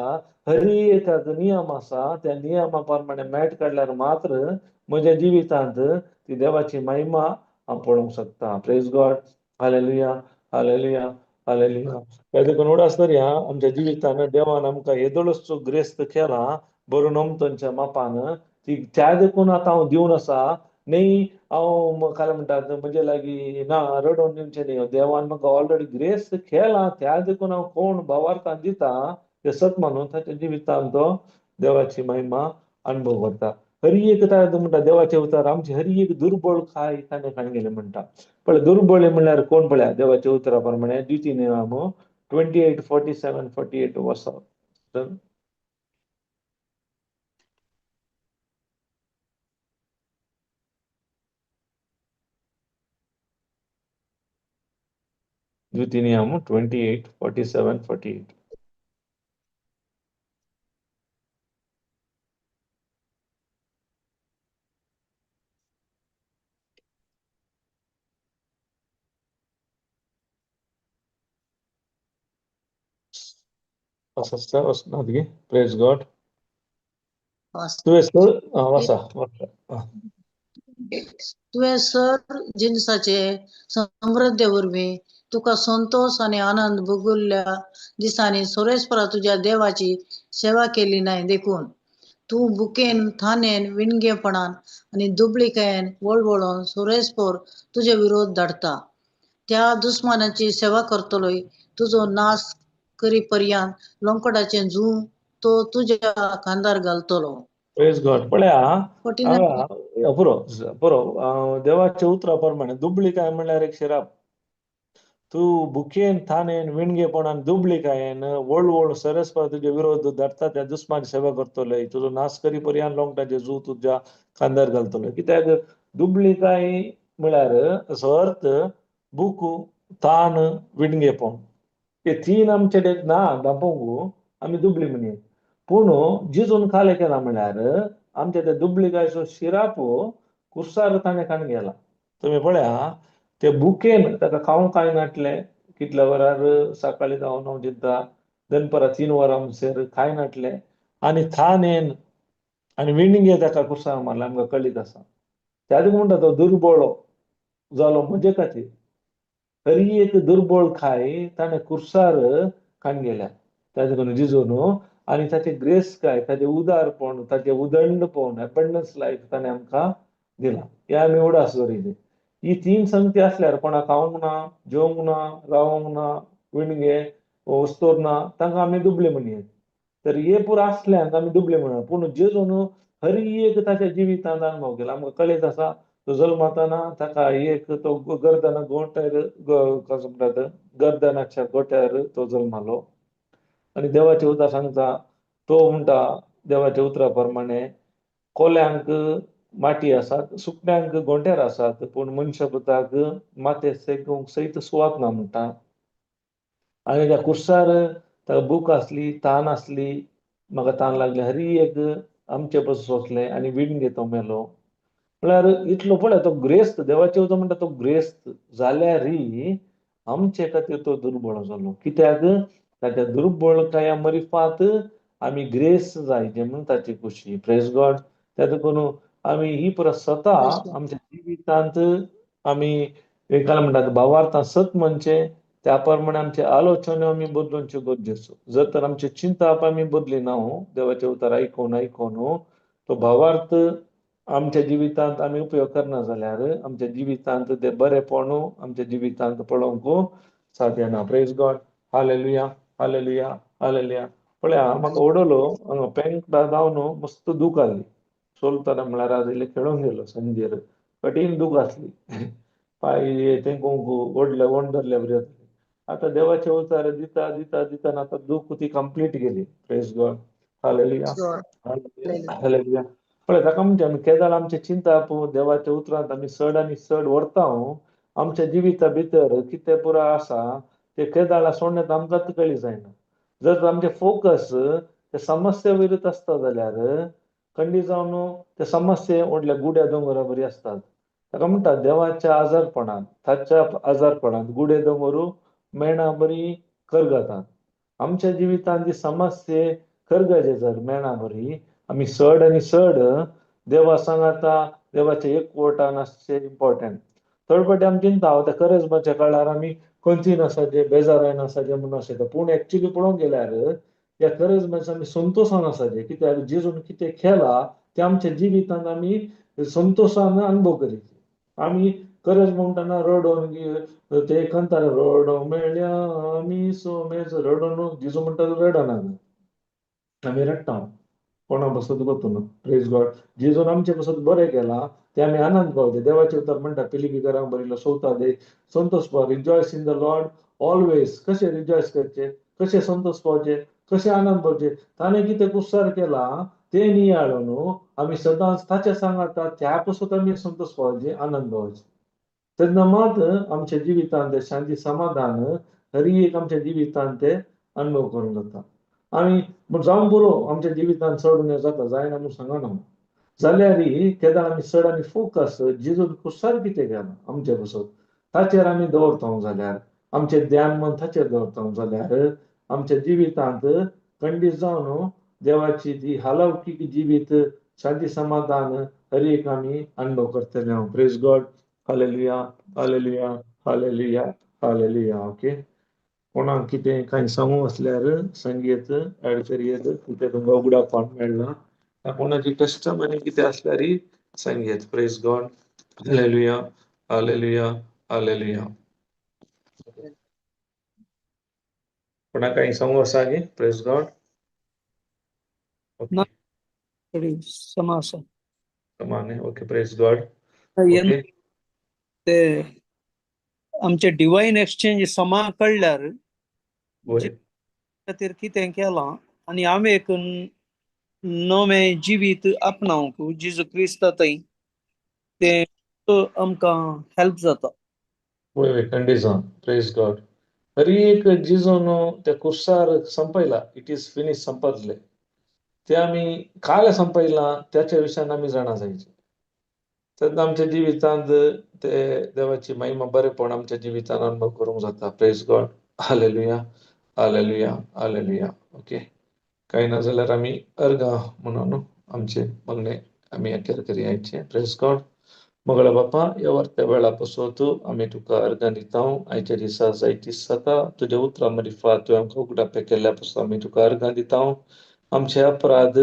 हरी एकाक नियम आसा, त्या नियमा प्रमाणे मेट काडल्यार मात्र म्हज्या जिवितांत ती देवाची महिमा हांव पळोवंक शकता. Praise God. Hallelujah. Hallelujah. Hallelujah. त्या देखून उडास तरी आमच्या जिवितान देवान आमकां येदोळचो ग्रेस्त केला बरोवन अमतोंच्या मापान ती, त्या देखून आतां हांव दिवन आसा. न्ही हांव काय म्हणटा म्हजे लागीं ना रडोवन दिवचें न्ही, देवान म्हाका ऑलरेडी ग्रेस केला, त्या देखून हांव कोण भावार्थान दिता ते सत मानून ताच्या जिवितान तो देवाची महिमा अनुभव करता. हरी एक म्हणटा देवाचे उतर आमची हरी एक दुर्बळ काय ताणें काण गेले म्हणटा. पळय दुर्बळ म्हणल्यार कोण पळया देवाच्या उतरा प्रमाणे द्वितीय नियम 28 47 48 वर्सां. द्वितीय 28 47 48. वसना प्रेज गॉड. तुवें सर वासा तुवें सर जिनसाचे समृद्धे वरवीं तुका संतोश आनी आनंद भोगुल्ल्या दिसांनी सोरेस्परा तुज्या देवाची सेवा केली नाय देखून तूं बुकेन थानेन विणगेपणान आनी दुबळिकायेन वळवळोन सोरेस्पोर तुजे विरोध धाडटा. त्या दुस्मानाची सेवा करतलोय तुजो नाश करी पर्यंत लोंकडाचें जूं तो तुज्या खांदार घालतलो. प्रेज गॉड. पळया पुरो पुरो देवाच्या उतरा प्रमाणे दुबळिकाय म्हणल्यार एक शिराप. तूं भुकेन थानेन विणगेपणान दुबळिकायेन वळवळ सरस्पर तुजे विरोध धाडटा त्या दुस्मानाची सेवा करतलोय तुजो नाश करी पर्यंत लोंगटाचें जूं तुज्या खांदार घालतलोय. कित्याक दुबळिकाय म्हळ्यार असो अर्थ भूक ताण विणगेपण ते तीन आमचे ना दापोवंक आमी दुबळी म्हणयेत. पूण जिजून खालें केला म्हळ्यार आमच्या त्या दुबळिकायचो शिराप कुर्सार ताणें काण गेला. तुमी पळया ते बुकेन ताका खावंक कांय नासलें कितल्या वरार सकाळीं जावन हांव चिंता दनपरां 3 वरां म्हणसर खाय नासलें आनी थानेन आनी विणगे ताका कुर्सार मारलें. आमकां कळीत आसा. त्या म्हणटा तो दुर्बळ जालो म्हजे खातीर. हरी एक दुर्बळ खाय ताणें कुर्सार काण गेल्या. ताजे करून जिजून आनी ताचें ग्रेस काय ताचें उदारपण ताचें उदंडपण एबंडन्स लायफ ताणें आमकां दिलां. हें आमी उडास दवरिल्ली. ही तीन संगती आसल्यार कोणाक खावंक ना जेवंक ना रावंक ना विणगे वस्तोर ना तांकां आमी दुबळे म्हणयेत. तर हे पुरो आसल्यान आमी दुबळे म्हणा. पूण जेजून हरी एक ताच्या जिवितांत अनुभव केला. आमकां कळीत आसा तो जल्मताना ताका एक तो गर्दना गोट्यार कसो म्हणटात गर्दनाच्या गोट्यार तो जल्मालो. आनी देवाचें उतर सांगता तो म्हणटा देवाच्या उतरा प्रमाणे कोल्यांक माटी आसात सुकण्यांक गोंट्यार आसात पूण मनशा पुताक माथे सेगूंक सयत सुवात ना म्हणटा. आनी त्या कुर्सार ताका भूक आसली तान आसली म्हाका तान लागली हरी एक आमचे पसून सोंसलें आनी विणगे तो मेलो. म्हळ्यार इतलो पळय तो ग्रेस्त देवाचें उतर म्हणटा तो ग्रेस्त जाल्यारय आमचे खातीर तो दुर्बळ जालो. कित्याक ताच्या दुर्बळकाया मरिफात आमी ग्रेस जायचे म्हणून ताची खुशी. प्रेज गॉड. त्या देखून आमी ही परत स्वता आमच्या जिवितांत आमी एकाला म्हणटात भावार्थान सत म्हणचें त्या प्रमाणे आमचे आलोचना आमी बदलुंच्यो गरजेचो. जर तर आमचे चिंताप आमी बदली ना देवाचें उतर आयकून आयकून तो भावार्थ आमच्या जिवितांत आमी उपयोग करना जाल्यार आमच्या जिवितांत ते बरेपण आमच्या जिवितांत पळोवंक साध्य ना. Praise God. Hallelujah hallelujah hallelujah. पळया म्हाका उडोलो हांगा पेंक धांवन मस्त दूख आसली. चलतना म्हळ्यार आज इल्लें खेळोंक गेलो संजेर कठीण दूख आसली. पांय तेंकूंक ओडले ओंड धरले बरी जाताली. आतां देवाचे उतर दिता दिता दिता आतां दूख ती कंप्लीट गेली. Praise God. Hallelujah hallelujah. पळय ताका म्हणजे आमी केदाळ आमचें चिंताप देवाच्या उतरांत आमी चड आनी चड व्हरता आमच्या जिविता भितर कितें पुरो आसा ते केदाळा सोडण्यात आमकांच कळी जायना. जर आमचें फोकस ते समस्ये वयरूच आसता जाल्यार खंडीत जावन ते समस्ये व्हडल्या गुड्या दोंगरा बरी आसतात. ताका म्हणटा देवाच्या आजारपणांत ताच्या आजारपणांत गुडे दोंगर मेणा बरी करगतात. आमच्या जिवितांत जी समस्ये करगजे जर मेणा बरी आमी चड आनी चड देवा सांगाता देवाचे एकवटान आसचें इम्पॉर्टंट. थोडे फावटी आमी चिंता आतां करेज्माच्या काळार आमी खंयची नासाचे बेजाराय नासाचे म्हणून आसता. पूण एक्चुली पळोवंक गेल्यार ह्या करेज्माचे आमी संतोशान आसाचे. कित्याक जेजून कितें केलां तें आमच्या जिवितांत आमी संतोशान अनुभव करीत. आमी करेज म्हणटना रडोन ते कंतार रडोंक मेळ्ळ्या आमी सोमेज रडोन जेजू म्हणटा रडना आमी रडटा कोणा पासत वचून. प्रेज गॉड. जेजून आमचे पासत बरें केलां तें आमी आनंद पावचे. देवाचें उतर म्हणटा फिलिपीकरांक बरयलो चवथो अध्याय संतोष पाव rejoice in the Lord always. कशें रिजॉयस करचें कशें संतोष पावचें कशें आनंद पावचें ताणें कितें कुस्तार केलां तें नियाळून आमी सदांच ताच्या सांगाता त्या पासत आमी संतोष पावचे आनंद पावचे. तेन्ना मात आमच्या जिवितांत ते शांती समाधान हर एक आमच्या जिवितांत ते अनुभव करूंक जाता. आमी जावं पुरो आमच्या जिवितांत चड उणें जाता जायना म्हूण सांगना, जाल्यार केन्ना आमी चड आमी फोकस जेजून कुर्सार कितें केलां आमचे पासत ताचेर आमी दवरता जाल्यार, आमचें ध्यान मन ताचेर दवरता जाल्यार आमच्या जिवितांत खंडीत जावन देवाची ती हलौकीक जिवीत शांती समाधान हर एक आमी अनुभव करतले. हांव praise God. Hallelujah, hallelujah, hallelujah, hallelujah. Okay, कोणाक कितें कांय सांगू आसल्यार संगीत एड करयेत, कितें तुमकां उगडापान मेळना, कोणाची टेस्टमनी कितें आसल्यार संगीत. Praise God. Hallelujah, hallelujah, hallelujah. कोणाक कांय सांगू आसा गे? Praise God. Okay, समा आसा. समान. Okay, praise God. Okay, ते आमचे डिवायन एक्सचेंज समा कळ्ळ्यार खातीर कितें केलां आनी हांवें एक नवें जिवीत आपणावंक जेजू क्रिस्ता थंय तें आमकां हेल्प जाता. वय वय, खंडीत. Praise God. हर एक जिजून त्या कुर्सार संपयला, it is finish संपतले, ते आमी काल संपयला त्याच्या विशयान आमी जाणा जायचे. तेन्ना आमच्या जिवितांत ते देवाची महिमा बरेपण आमच्या जिवितांत अनुभव करूंक जाता. Praise God. Hallelujah, hallelujah, hallelujah. Okay, कांय ना जाल्यार आमी अर्गां म्हणून आमचे मागणें आमी अखेर करयाचे. Praise God. मगळा बापा, ह्या वर्त्या वेळा पासत आमी तुका अर्गां दिता. आयच्या दिसा जायती जाता तुज्या उतरां मारिफात तुवें आमकां उगडापें केल्ल्या पासून आमी तुका अर्गां दिता. आमचे अपराध,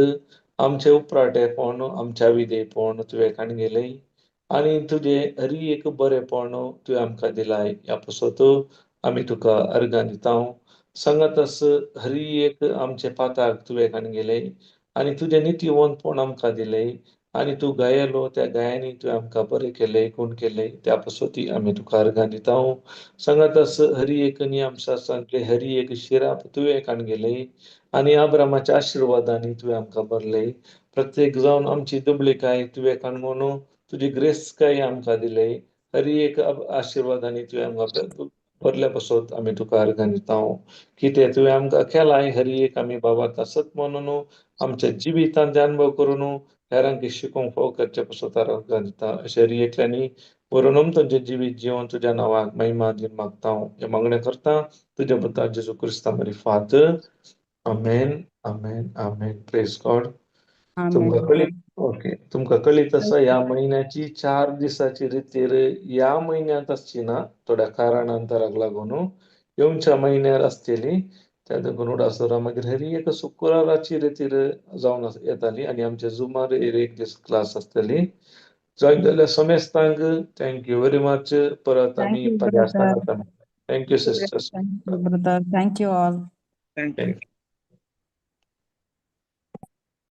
आमचे उपराटेपण, आमच्या विधेयपण तुवें काण गेलें आनी तुजें हरी एक बरेपण तुवें आमकां दिलाय, ह्या पासत आमी तुका अर्गां दिता. सांगातस हरी एक आमचे पाताक तुवें काण गेलें आनी तुजें नितीवंतपण आमकां दिलें आनी तूं गायलो त्या गायांनी तुवें आमकां बरें केलें, गुण केलें, त्या पासत आमी तुका अर्गां दिता. सांगातस हरी एक नियम शास्त्रांतले हरी एक शिराप तुवें काण गेलें आनी आब्रामाच्या आशिर्वादांनी तुवें आमकां भरलें. प्रत्येक जावन आमची दुबळीकाय तुवें काणगोन तुजी ग्रेसकाय आमकां दिले. हरी एक आशिर्वादांनी तुवें आमकां भरल्या पासत आमी तुका अर्गां दिता. कितें तुवें आमकां केलाय हरी एक आमी बाबा सत म्हणून आमच्या जिवितांत अनुभव करून हेरांक शिकोवंक फावो करचे पासत अर्गां दिता. अशें हरी एकल्यांनी बरोवन तुमचें जिवीत जिवन तुज्या नांवाक महिमा दिवन मागता. हें मागणें करता तुज्या पुता जेजू क्रिस्ता मारिफात. आमेन, आमेन, आमेन. Praise God. तुमकां कळीत, ओके, तुमकां कळीत आसा ह्या म्हयन्याची 4 दिसाची रितीर ह्या म्हयन्यांत आसची ना, थोड्या कारणांतराक लागून येवच्या म्हयन्यार आसतली. त्या देखून उडासरा मागीर हरी एक शुक्राराची रितीर जावन येताली आनी आमच्या जुमार एक दीस क्लास आसतली. जॉयन जाल्ल्या समेस्तांक thank you very much. परत आमी Thank you, brother. Thank you sisters. Thank you, brother. Thank you all. Thank you. Thank you.